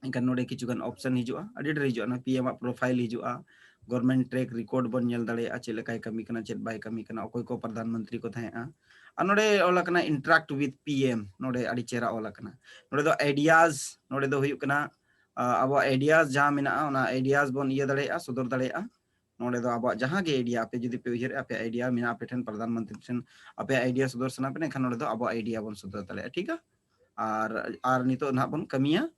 ᱮᱱᱠᱷᱟᱱ ᱱᱚᱰᱮ ᱠᱤᱪᱷᱩ ᱜᱟᱱ option ᱦᱤᱡᱩᱜᱼᱟ, ᱟᱹᱰᱤ ᱰᱷᱮᱨ ᱦᱤᱡᱩᱜᱼᱟ᱾ ᱚᱱᱟ P M ᱟᱜ profile ᱦᱤᱡᱩᱜᱼᱟ, government track record ᱵᱚᱱ ᱧᱮᱞ ᱫᱟᱲᱮᱭᱟᱜᱼᱟ, ᱪᱮᱫ ᱞᱮᱠᱟᱭ ᱠᱟᱹᱢᱤ ᱠᱟᱱᱟ, ᱪᱮᱫ ᱵᱟᱭ ᱠᱟᱹᱢᱤ ᱠᱟᱱᱟ, ᱚᱠᱚᱭ ᱠᱚ ᱯᱨᱚᱫᱷᱟᱱ ᱢᱚᱱᱛᱨᱤ ᱠᱚ ᱛᱟᱦᱮᱸᱜᱼᱟ᱾ ᱟᱨ ᱱᱚᱰᱮ ᱚᱞ ᱟᱠᱟᱱᱟ interact with P M, ᱱᱚᱰᱮ ᱟᱹᱰᱤ ᱪᱮᱦᱨᱟ ᱚᱞ ᱟᱠᱟᱱᱟ᱾ ᱱᱚᱰᱮ ᱫᱚ ideas, ᱱᱚᱰᱮ ᱫᱚ ᱦᱩᱭᱩᱜ ᱠᱟᱱᱟ, ᱟ, ᱟᱵᱚᱣᱟᱜ ideas ᱡᱟᱦᱟᱸ ᱢᱮᱱᱟᱜᱼᱟ, ᱚᱱᱟ ideas ᱵᱚᱱ ᱤᱭᱟᱹ ᱫᱟᱲᱮᱭᱟᱜᱼᱟ, ᱥᱚᱫᱚᱨ ᱫᱟᱲᱮᱭᱟᱜᱼᱟ᱾ ᱱᱚᱰᱮ ᱫᱚ ᱟᱵᱚᱣᱟᱜ ᱡᱟᱦᱟᱸ ᱜᱮ idea, ᱟᱯᱮ ᱡᱩᱫᱤ ᱯᱮ ᱩᱭᱦᱟᱹᱨᱮᱜᱼᱟ, ᱟᱯᱮᱭᱟᱜ idea ᱢᱮᱱᱟᱜᱼᱟ, ᱟᱯᱮ ᱴᱷᱮᱱ ᱯᱨᱚᱫᱷᱟᱱ ᱢᱚᱱᱛᱨᱤ ᱴᱷᱮᱱ ᱟᱯᱮᱭᱟᱜ idea ᱥᱚᱫᱚᱨ ᱥᱟᱱᱟ ᱯᱮ, ᱮᱱᱠᱷᱟᱱ ᱱᱚᱰᱮ ᱫᱚ ᱟᱵᱚᱣᱟᱜ idea ᱵᱚᱱ ᱥᱚᱫᱚᱨ ᱫᱟᱲᱮᱭᱟᱜᱼᱟ, ᱴᱷᱤᱠᱟ? ᱟᱨ, ᱟᱨ ᱱᱤᱛᱚᱜ ᱱᱟᱦᱟᱜ ᱵᱚᱱ ᱠᱟᱹᱢᱤᱭᱟ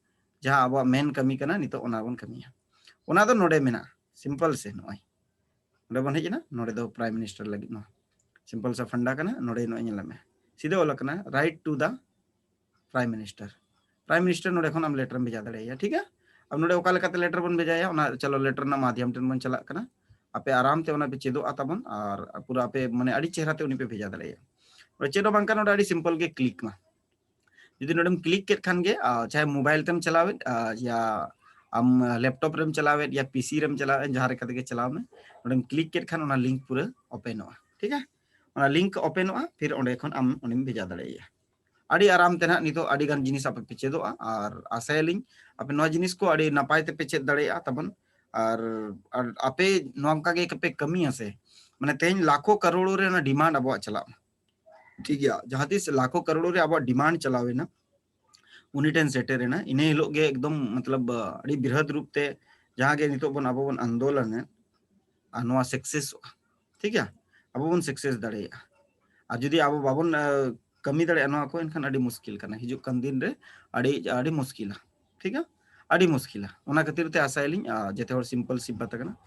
ᱡᱟᱦᱟᱸ ᱟᱵᱚᱣᱟᱜ main ᱠᱟᱹᱢᱤ ᱠᱟᱱᱟ, ᱱᱤᱛᱚᱜ ᱚᱱᱟ ᱵᱚᱱ ᱠᱟᱹᱢᱤᱭᱟ᱾ ᱚᱱᱟ ᱫᱚ ᱱᱚᱰᱮ ᱢᱮᱱᱟᱜᱼᱟ, simple ᱥᱮ ᱱᱚᱜᱼᱚᱭ ᱱᱚᱰᱮ ᱵᱚᱱ ᱦᱮᱡ ᱮᱱᱟ, ᱱᱚᱰᱮ ᱫᱚ Prime Minister ᱞᱟᱹᱜᱤᱫ ᱱᱚᱣᱟ simple ᱥᱮ ᱯᱷᱟᱱᱰᱟ ᱠᱟᱱᱟ, ᱱᱚᱰᱮ ᱱᱚᱜᱼᱚᱭ ᱧᱮᱞ ᱢᱮ, ᱥᱤᱫᱷᱟᱹ ᱚᱞ ᱟᱠᱟᱱᱟ write to the Prime Minister᱾ Prime Minister ᱱᱚᱰᱮ ᱠᱷᱚᱱ ᱟᱢ letter ᱮᱢ ᱵᱷᱮᱡᱟ ᱫᱟᱲᱮᱭᱟᱭᱟ, ᱴᱷᱤᱠᱟ? ᱟᱢ ᱱᱚᱰᱮ ᱚᱠᱟ ᱞᱮᱠᱟᱛᱮ letter ᱵᱚᱱ ᱵᱷᱮᱡᱟᱭᱟ, ᱚᱱᱟ ᱪᱚᱞᱚ letter ᱨᱮᱱᱟᱜ ᱢᱟᱫᱷᱭᱚᱢ ᱴᱷᱮᱱ ᱵᱚᱱ ᱪᱟᱞᱟᱜ ᱠᱟᱱᱟ᱾ ᱟᱯᱮ ᱟᱨᱟᱢ ᱛᱮ ᱚᱱᱟ ᱯᱮ ᱪᱮᱫᱚᱜᱼᱟ ᱛᱟᱵᱚᱱ, ᱟᱨ ᱯᱩᱨᱟᱹ ᱟᱯᱮ ᱢᱟᱱᱮ ᱟᱹᱰᱤ ᱪᱮᱦᱨᱟ ᱛᱮ ᱩᱱᱤ ᱯᱮ ᱵᱷᱮᱡᱟ ᱫᱟᱲᱮᱭᱟᱭᱟ᱾ ᱱᱚᱰᱮ ᱪᱮᱫ ᱦᱚᱸ ᱵᱟᱝ ᱠᱟᱱᱟ, ᱱᱚᱰᱮ ᱟᱹᱰᱤ simple ᱜᱮ click ᱢᱟ᱾ ᱡᱩᱫᱤ ᱱᱚᱰᱮᱢ click ᱠᱮᱫ ᱠᱷᱟᱱ ᱜᱮ, ᱟᱨ ᱪᱟᱦᱮ mobile ᱛᱮᱢ ᱪᱟᱞᱟᱣᱮᱫ, ᱟᱨ ᱭᱟ ᱟᱢ laptop ᱨᱮᱢ ᱪᱟᱞᱟᱣᱮᱫ, ᱭᱟ P C ᱨᱮᱢ ᱪᱟᱞᱟᱣᱮᱫ, ᱡᱟᱦᱟᱸ ᱞᱮᱠᱟ ᱛᱮᱜᱮ ᱪᱟᱞᱟᱣ ᱢᱮ, ᱱᱚᱰᱮᱢ click ᱠᱮᱫ ᱠᱷᱟᱱ ᱚᱱᱟ link ᱯᱩᱨᱟᱹ openᱚᱜᱼᱟ, ᱴᱷᱤᱠᱟ? ᱚᱱᱟ link openᱚᱜᱼᱟ, ᱯᱷᱤᱨ ᱚᱸᱰᱮ ᱠᱷᱚᱱ ᱟᱢ ᱩᱱᱤᱢ ᱵᱷᱮᱡᱟ ᱫᱟᱲᱮᱭᱟᱭᱟ᱾ ᱟᱹᱰᱤ ᱟᱨᱟᱢ ᱛᱮ ᱱᱟᱦᱟᱜ ᱱᱤᱛᱚᱜ ᱟᱹᱰᱤ ᱜᱟᱱ ᱡᱤᱱᱤᱥ ᱟᱯᱮ ᱯᱮ ᱪᱮᱫᱚᱜᱼᱟ, ᱟᱨ ᱟᱥᱟᱭᱟᱞᱤᱧ ᱟᱯᱮ ᱱᱚᱣᱟ ᱡᱤᱱᱤᱥ ᱠᱚ ᱟᱹᱰᱤ ᱱᱟᱯᱟᱭ ᱛᱮᱯᱮ ᱪᱮᱫ ᱫᱟᱲᱮᱭᱟᱜᱼᱟ ᱛᱟᱵᱚᱱ᱾ ᱟᱨ, ᱟᱨ ᱟᱯᱮ ᱱᱚᱝᱠᱟ ᱜᱮ ᱯᱮ ᱠᱟᱹᱢᱤᱭᱟ ᱥᱮ, ᱢᱟᱱᱮ ᱛᱮᱦᱮᱧ ᱞᱟᱠᱷᱚ ᱠᱟᱨᱳᱲ ᱨᱮ ᱚᱱᱟ demand ᱟᱵᱚᱣᱟᱜ ᱪᱟᱞᱟᱜ ᱢᱟ, ᱴᱷᱤᱠ ᱜᱮᱭᱟ? ᱡᱟᱦᱟᱸ ᱛᱤᱥ ᱞᱟᱠᱷᱚ ᱠᱟᱨᱳᱲ ᱨᱮ ᱟᱵᱚᱣᱟᱜ demand ᱪᱟᱞᱟᱣ ᱮᱱᱟ, ᱩᱱᱤ ᱴᱷᱮᱱ ᱥᱮᱴᱮᱨ ᱮᱱᱟ, ᱤᱱᱟᱹ ᱦᱤᱞᱳᱜ ᱜᱮ ᱮᱠᱫᱚᱢ ᱢᱚᱛᱞᱚᱵ ᱟᱹᱰᱤ ᱵᱨᱤᱦᱚᱫ ᱨᱩᱯ ᱛᱮ ᱡᱟᱦᱟᱸ ᱜᱮ ᱱᱤᱛᱚᱜ ᱵᱚᱱ ᱟᱵᱚ ᱵᱚᱱ ᱟᱱᱫᱳᱞᱚᱱᱮᱫ, ᱟᱨ ᱱᱚᱣᱟ successᱚᱜᱼᱟ, ᱴᱷᱤᱠ ᱜᱮᱭᱟ? ᱟᱵᱚ ᱵᱚᱱ success ᱫᱟᱲᱮᱭᱟᱜᱼᱟ᱾ ᱟᱨ ᱡᱩᱫᱤ ᱟᱵᱚ ᱵᱟᱵᱚᱱ, ᱟ, ᱠᱟᱹᱢᱤ ᱫᱟᱲᱮᱭᱟᱜᱼᱟ ᱱᱚᱣᱟ ᱠᱚ, ᱮᱱᱠᱷᱟᱱ ᱟᱹᱰᱤ ᱢᱩᱥᱠᱤᱞ ᱠᱟᱱᱟ, ᱦᱤᱡᱩᱜ ᱠᱟᱱ ᱫᱤᱱ ᱨᱮ ᱟᱹᱰᱤ, ᱟᱹᱰᱤ ᱢᱩᱥᱠᱤᱞᱟ, ᱴᱷᱤᱠᱟ? ᱟᱹᱰᱤ ᱢᱩᱥᱠᱤᱞᱟ᱾ ᱚᱱᱟ ᱠᱷᱟᱹᱛᱤᱨ ᱛᱮ ᱟᱥᱟᱭᱟᱞᱤᱧ, ᱟ, ᱡᱮᱛᱮ ᱦᱚᱲ simple ᱥᱤᱯ ᱠᱟᱛᱷᱟ ᱠᱟᱱᱟ᱾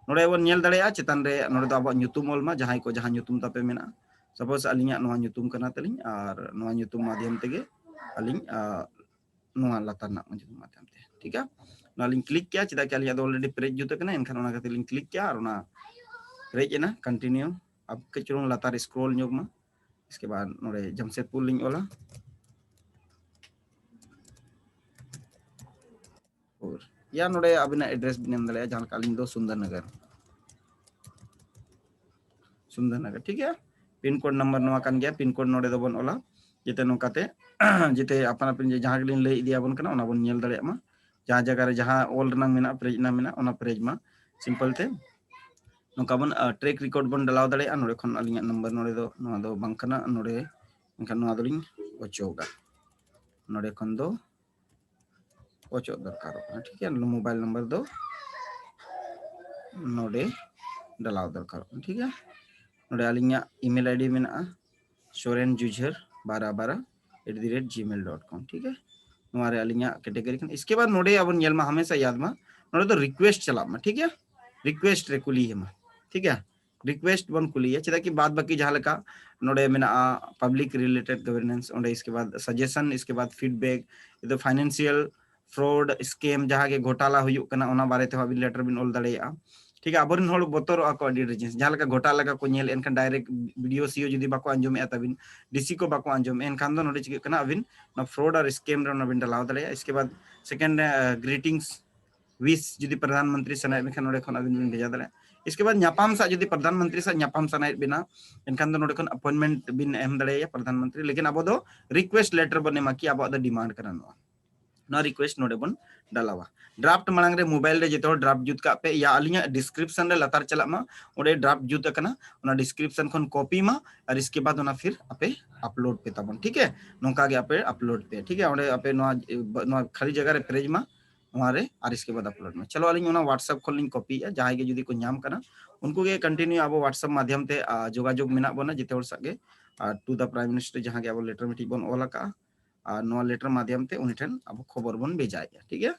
ᱱᱚᱰᱮ ᱵᱚᱱ ᱧᱮᱞ ᱫᱟᱲᱮᱭᱟᱜᱼᱟ ᱪᱮᱛᱟᱱ ᱨᱮ, ᱱᱚᱰᱮ ᱫᱚ ᱟᱵᱚᱣᱟᱜ ᱧᱩᱛᱩᱢ ᱚᱞ ᱢᱟ, ᱡᱟᱦᱟᱸᱭ ᱠᱚ ᱡᱟᱦᱟᱸ ᱧᱩᱛᱩᱢ ᱛᱟᱯᱮ ᱢᱮᱱᱟᱜᱼᱟ᱾ Suppose ᱟᱹᱞᱤᱧᱟᱜ ᱱᱚᱣᱟ ᱧᱩᱛᱩᱢ ᱠᱟᱱᱟ ᱛᱟᱹᱞᱤᱧ, ᱟᱨ ᱱᱚᱣᱟ ᱧᱩᱛᱩᱢ ᱢᱟᱫᱷᱭᱚᱢ ᱛᱮᱜᱮ ᱟᱹᱞᱤᱧ, ᱟ, ᱱᱚᱣᱟ ᱞᱟᱛᱟᱨ ᱨᱮᱱᱟᱜ ᱧᱩᱛᱩᱢ ᱢᱟᱫᱷᱭᱚᱢ ᱛᱮ, ᱴᱷᱤᱠᱟ? ᱱᱚᱣᱟ ᱞᱤᱧ click ᱠᱮᱭᱟ, ᱪᱮᱫᱟᱜ ᱠᱤ ᱟᱹᱞᱤᱧᱟᱜ ᱫᱚ already ᱯᱮᱨᱮᱡ ᱡᱩᱛ ᱟᱠᱟᱱᱟ, ᱮᱱᱠᱷᱟᱱ ᱚᱱᱟ ᱠᱷᱟᱹᱛᱤᱨ ᱞᱤᱧ click ᱠᱮᱭᱟ ᱟᱨ ᱚᱱᱟ ᱯᱮᱨᱮᱡ ᱮᱱᱟ, continue᱾ ᱟᱯ ᱠᱟᱹᱡ ᱪᱩᱞᱩᱝ ᱞᱟᱛᱟᱨ scroll ᱧᱚᱜ ᱢᱟ, ᱤᱥᱠᱮ ᱵᱟᱫ ᱱᱚᱰᱮ ᱡᱟᱢᱥᱮᱫᱽᱯᱩᱨ ᱞᱤᱧ ᱚᱞᱟ᱾ ᱳᱨ ᱭᱟ ᱱᱚᱰᱮ ᱟᱵᱤᱱᱟᱜ address ᱵᱤᱱ ᱮᱢ ᱫᱟᱲᱮᱭᱟᱜᱼᱟ, ᱡᱟᱦᱟᱸ ᱞᱮᱠᱟ ᱟᱹᱞᱤᱧ ᱫᱚ ᱥᱩᱱᱫᱚᱨ ᱱᱚᱜᱚᱨ, ᱥᱩᱱᱫᱚᱨ ᱱᱚᱜᱚᱨ, ᱴᱷᱤᱠ ᱜᱮᱭᱟ᱾ Pin code number ᱱᱚᱣᱟ ᱠᱟᱱ ᱜᱮᱭᱟ, pin code ᱱᱚᱰᱮ ᱫᱚᱵᱚᱱ ᱚᱞᱟ, ᱡᱟᱛᱮ ᱱᱚᱝᱠᱟᱛᱮ ᱡᱟᱛᱮ ᱟᱯᱟᱱ ᱟᱹᱯᱤᱱ ᱡᱮ ᱡᱟᱦᱟᱸ ᱜᱮᱞᱤᱧ ᱞᱟᱹᱭ ᱤᱫᱤᱭᱟᱵᱚᱱ ᱠᱟᱱᱟ ᱚᱱᱟ ᱵᱚᱱ ᱧᱮᱞ ᱫᱟᱲᱮᱭᱟᱜ ᱢᱟ᱾ ᱡᱟᱦᱟᱸ ᱡᱟᱭᱜᱟ ᱨᱮ ᱡᱟᱦᱟᱸ ᱚᱞ ᱨᱮᱱᱟᱜ ᱢᱮᱱᱟᱜᱼᱟ, ᱯᱮᱨᱮᱡ ᱨᱮᱱᱟᱜ ᱢᱮᱱᱟᱜᱼᱟ, ᱚᱱᱟ ᱯᱮᱨᱮᱡ ᱢᱟ᱾ ᱥᱤᱢᱯᱚᱞ ᱛᱮ ᱱᱚᱝᱠᱟ ᱵᱚᱱ ᱴᱨᱮᱠ ᱨᱮᱠᱚᱨᱰ ᱵᱚᱱ ᱰᱟᱞᱟᱣ ᱫᱟᱲᱮᱭᱟᱜᱼᱟ᱾ ᱱᱚᱰᱮ ᱠᱷᱚᱱ ᱟᱹᱞᱤᱧᱟᱜ ᱱᱟᱢᱵᱟᱨ ᱱᱚᱰᱮ ᱫᱚ, ᱱᱚᱣᱟ ᱫᱚ ᱵᱟᱝ ᱠᱟᱱᱟ, ᱱᱚᱰᱮ ᱮᱱᱠᱷᱟᱱ ᱱᱚᱣᱟ ᱫᱚᱞᱤᱧ ᱚᱪᱚᱜᱟ᱾ ᱱᱚᱰᱮ ᱠᱷᱚᱱ ᱫᱚ ᱚᱪᱚᱜ ᱫᱚᱨᱠᱟᱨᱚᱜ ᱠᱟᱱᱟ, ᱴᱷᱤᱠ ᱜᱮᱭᱟ᱾ ᱢᱳᱵᱟᱭᱤᱞ ᱱᱟᱢᱵᱟᱨ ᱫᱚ ᱱᱚᱰᱮ ᱰᱟᱞᱟᱣ ᱫᱚᱨᱠᱟᱨᱚᱜ ᱠᱟᱱᱟ, ᱴᱷᱤᱠ ᱜᱮᱭᱟ᱾ ᱱᱚᱰᱮ ᱟᱹᱞᱤᱧᱟᱜ email ID ᱢᱮᱱᱟᱜᱼᱟ, soren jujhar ᱵᱟᱨᱟ ᱵᱟᱨᱟ at the rate gmail dot com, ᱴᱷᱤᱠ ᱜᱮᱭᱟ᱾ ᱱᱚᱣᱟ ᱨᱮ ᱟᱹᱞᱤᱧᱟᱜ category ᱠᱟᱱᱟ᱾ ᱤᱥᱠᱮ ᱵᱟᱫ ᱱᱚᱰᱮ ᱟᱵᱚᱱ ᱧᱮᱞ ᱢᱟ, ᱦᱟᱢᱮᱥᱟ ᱭᱟᱫ ᱢᱟ, ᱱᱚᱰᱮ ᱫᱚ request ᱪᱟᱞᱟᱜ ᱢᱟ, ᱴᱷᱤᱠ ᱜᱮᱭᱟ᱾ Request ᱨᱮ ᱠᱩᱞᱤ ᱮᱢᱟ, ᱴᱷᱤᱠ ᱜᱮᱭᱟ᱾ Request ᱵᱚᱱ ᱠᱩᱞᱤᱭᱟ, ᱪᱮᱫᱟᱜ ᱠᱤ ᱵᱟᱫ ᱵᱟᱹᱠᱤ ᱡᱟᱦᱟᱸ ᱞᱮᱠᱟ ᱱᱚᱰᱮ ᱢᱮᱱᱟᱜᱼᱟ, public related governance, ᱚᱸᱰᱮ ᱤᱥᱠᱮ ᱵᱟᱫ suggestion, ᱤᱥᱠᱮ ᱵᱟᱫ feedback, ᱤᱫᱚ financial fraud, scam, ᱡᱟᱦᱟᱸ ᱜᱮ ᱜᱷᱚᱴᱟᱞᱟ ᱦᱩᱭᱩᱜ ᱠᱟᱱᱟ, ᱚᱱᱟ ᱵᱟᱨᱮ ᱛᱮᱦᱚᱸ ᱟᱹᱵᱤᱱ letter ᱵᱤᱱ ᱚᱞ ᱫᱟᱲᱮᱭᱟᱜᱼᱟ, ᱴᱷᱤᱠ ᱜᱮᱭᱟ᱾ ᱟᱵᱚᱨᱮᱱ ᱦᱚᱲ ᱵᱚᱛᱚᱨᱚᱜᱼᱟ ᱠᱚ ᱟᱹᱰᱤ ᱰᱷᱮᱨ ᱡᱤᱱᱤᱥ, ᱡᱟᱦᱟᱸ ᱞᱮᱠᱟ ᱜᱷᱚᱴᱟᱞᱟ ᱞᱮᱠᱟ ᱠᱚ ᱧᱮᱞᱮᱫ, ᱮᱱᱠᱷᱟᱱ direct BDO CO ᱡᱩᱫᱤ ᱵᱟᱠᱚ ᱟᱸᱡᱚᱢᱮᱫᱼᱟ ᱛᱟᱵᱤᱱ, DC ᱠᱚ ᱵᱟᱠᱚ ᱟᱸᱡᱚᱢᱮᱫᱼᱟ, ᱮᱱᱠᱷᱟᱱ ᱫᱚ ᱱᱚᱰᱮ ᱪᱤᱠᱟᱹᱜ ᱠᱟᱱᱟ, ᱟᱹᱵᱤᱱ ᱚᱱᱟ fraud ᱟᱨ scam ᱨᱮ ᱚᱱᱟ ᱵᱤᱱ ᱰᱟᱞᱟᱣ ᱫᱟᱲᱮᱭᱟᱜᱼᱟ᱾ ᱤᱥᱠᱮ ᱵᱟᱫ second, greetings, wish ᱡᱩᱫᱤ ᱯᱨᱚᱫᱷᱟᱱ ᱢᱚᱱᱛᱨᱤ ᱥᱟᱱᱟᱭᱮᱫ ᱵᱤᱱ ᱠᱷᱟᱱ, ᱱᱚᱰᱮ ᱠᱷᱚᱱ ᱟᱹᱵᱤᱱ ᱵᱤᱱ ᱵᱷᱮᱡᱟ ᱫᱟᱲᱮᱭᱟᱜᱼᱟ᱾ ᱤᱥᱠᱮ ᱵᱟᱫ ᱧᱟᱯᱟᱢ ᱥᱟᱜ ᱡᱩᱫᱤ ᱯᱨᱚᱫᱷᱟᱱ ᱢᱚᱱᱛᱨᱤ ᱥᱟᱜ ᱧᱟᱯᱟᱢ ᱥᱟᱱᱟᱭᱮᱫ ᱵᱤᱱᱟ, ᱮᱱᱠᱷᱟᱱ ᱫᱚ ᱱᱚᱰᱮ ᱠᱷᱚᱱ appointment ᱵᱤᱱ ᱮᱢ ᱫᱟᱲᱮᱭᱟᱭᱟ ᱯᱨᱚᱫᱷᱟᱱ ᱢᱚᱱᱛᱨᱤ᱾ ᱞᱮᱠᱤᱱ ᱟᱵᱚ ᱫᱚ request letter ᱵᱚᱱ ᱮᱢᱟ ᱠᱤ ᱟᱵᱚᱣᱟᱜ ᱫᱚ demand ᱠᱟᱱᱟ ᱱᱚᱣᱟ᱾ ᱱᱚᱣᱟ request ᱱᱚᱰᱮ ᱵᱚᱱ ᱰᱟᱞᱟᱣᱟ᱾ Draft ᱢᱟᱲᱟᱝ ᱨᱮ ᱢᱳᱵᱟᱭᱤᱞ ᱨᱮ ᱡᱚᱛᱚ ᱦᱚᱲ draft ᱡᱩᱛ ᱠᱟᱜ ᱯᱮ, ᱭᱟ ᱟᱹᱞᱤᱧᱟᱜ description ᱨᱮ ᱞᱟᱛᱟᱨ ᱪᱟᱞᱟᱜ ᱢᱟ, ᱚᱸᱰᱮ draft ᱡᱩᱛ ᱟᱠᱟᱱᱟ, ᱚᱱᱟ description ᱠᱷᱚᱱ copy ᱢᱟ, ᱟᱨ ᱤᱥᱠᱮ ᱵᱟᱫ ᱚᱱᱟ ᱯᱷᱤᱨ ᱟᱯᱮ upload ᱯᱮ ᱛᱟᱵᱚᱱ, ᱴᱷᱤᱠ ᱜᱮ? ᱱᱚᱝᱠᱟ ᱜᱮ ᱟᱯᱮ upload ᱯᱮ, ᱴᱷᱤᱠ ᱜᱮ? ᱚᱸᱰᱮ ᱟᱯᱮ ᱱᱚᱣᱟ, ᱱᱚᱣᱟ ᱠᱷᱟᱹᱞᱤ ᱡᱟᱭᱜᱟ ᱨᱮ ᱯᱮᱨᱮᱡ ᱢᱟ, ᱱᱚᱣᱟ ᱨᱮ, ᱟᱨ ᱤᱥᱠᱮ ᱵᱟᱫ upload ᱢᱟ᱾ ᱪᱚᱞᱚ, ᱟᱹᱞᱤᱧ ᱚᱱᱟ WhatsApp ᱠᱷᱚᱱ ᱞᱤᱧ copyᱭᱮᱫᱼᱟ, ᱡᱟᱦᱟᱸᱭ ᱜᱮ ᱡᱩᱫᱤ ᱠᱚ ᱧᱟᱢ ᱠᱟᱱᱟ, ᱩᱱᱠᱩ ᱜᱮ continue ᱟᱵᱚ WhatsApp ᱢᱟᱫᱷᱭᱚᱢ ᱛᱮ, ᱟ, ᱡᱳᱜᱟᱡᱳᱜᱽ ᱢᱮᱱᱟᱜ ᱵᱚᱱᱟ ᱡᱮᱛᱮ ᱦᱚᱲ ᱥᱟᱜ ᱜᱮ, ᱟᱨ to the Prime Minister ᱡᱟᱦᱟᱸ ᱜᱮ ᱟᱵᱚ letter ᱢᱤᱫᱴᱤᱡ ᱵᱚᱱ ᱚᱞ ᱟᱠᱟᱜᱼᱟ, ᱟᱨ ᱱᱚᱣᱟ letter ᱢᱟᱫᱷᱭᱚᱢ ᱛᱮ ᱩᱱᱤ ᱴᱷᱮᱱ ᱟᱵᱚ ᱠᱷᱚᱵᱚᱨ ᱵᱚᱱ ᱵᱷᱮᱡᱟᱭᱮᱫᱼᱟ, ᱴᱷᱤᱠ ᱜᱮᱭᱟ?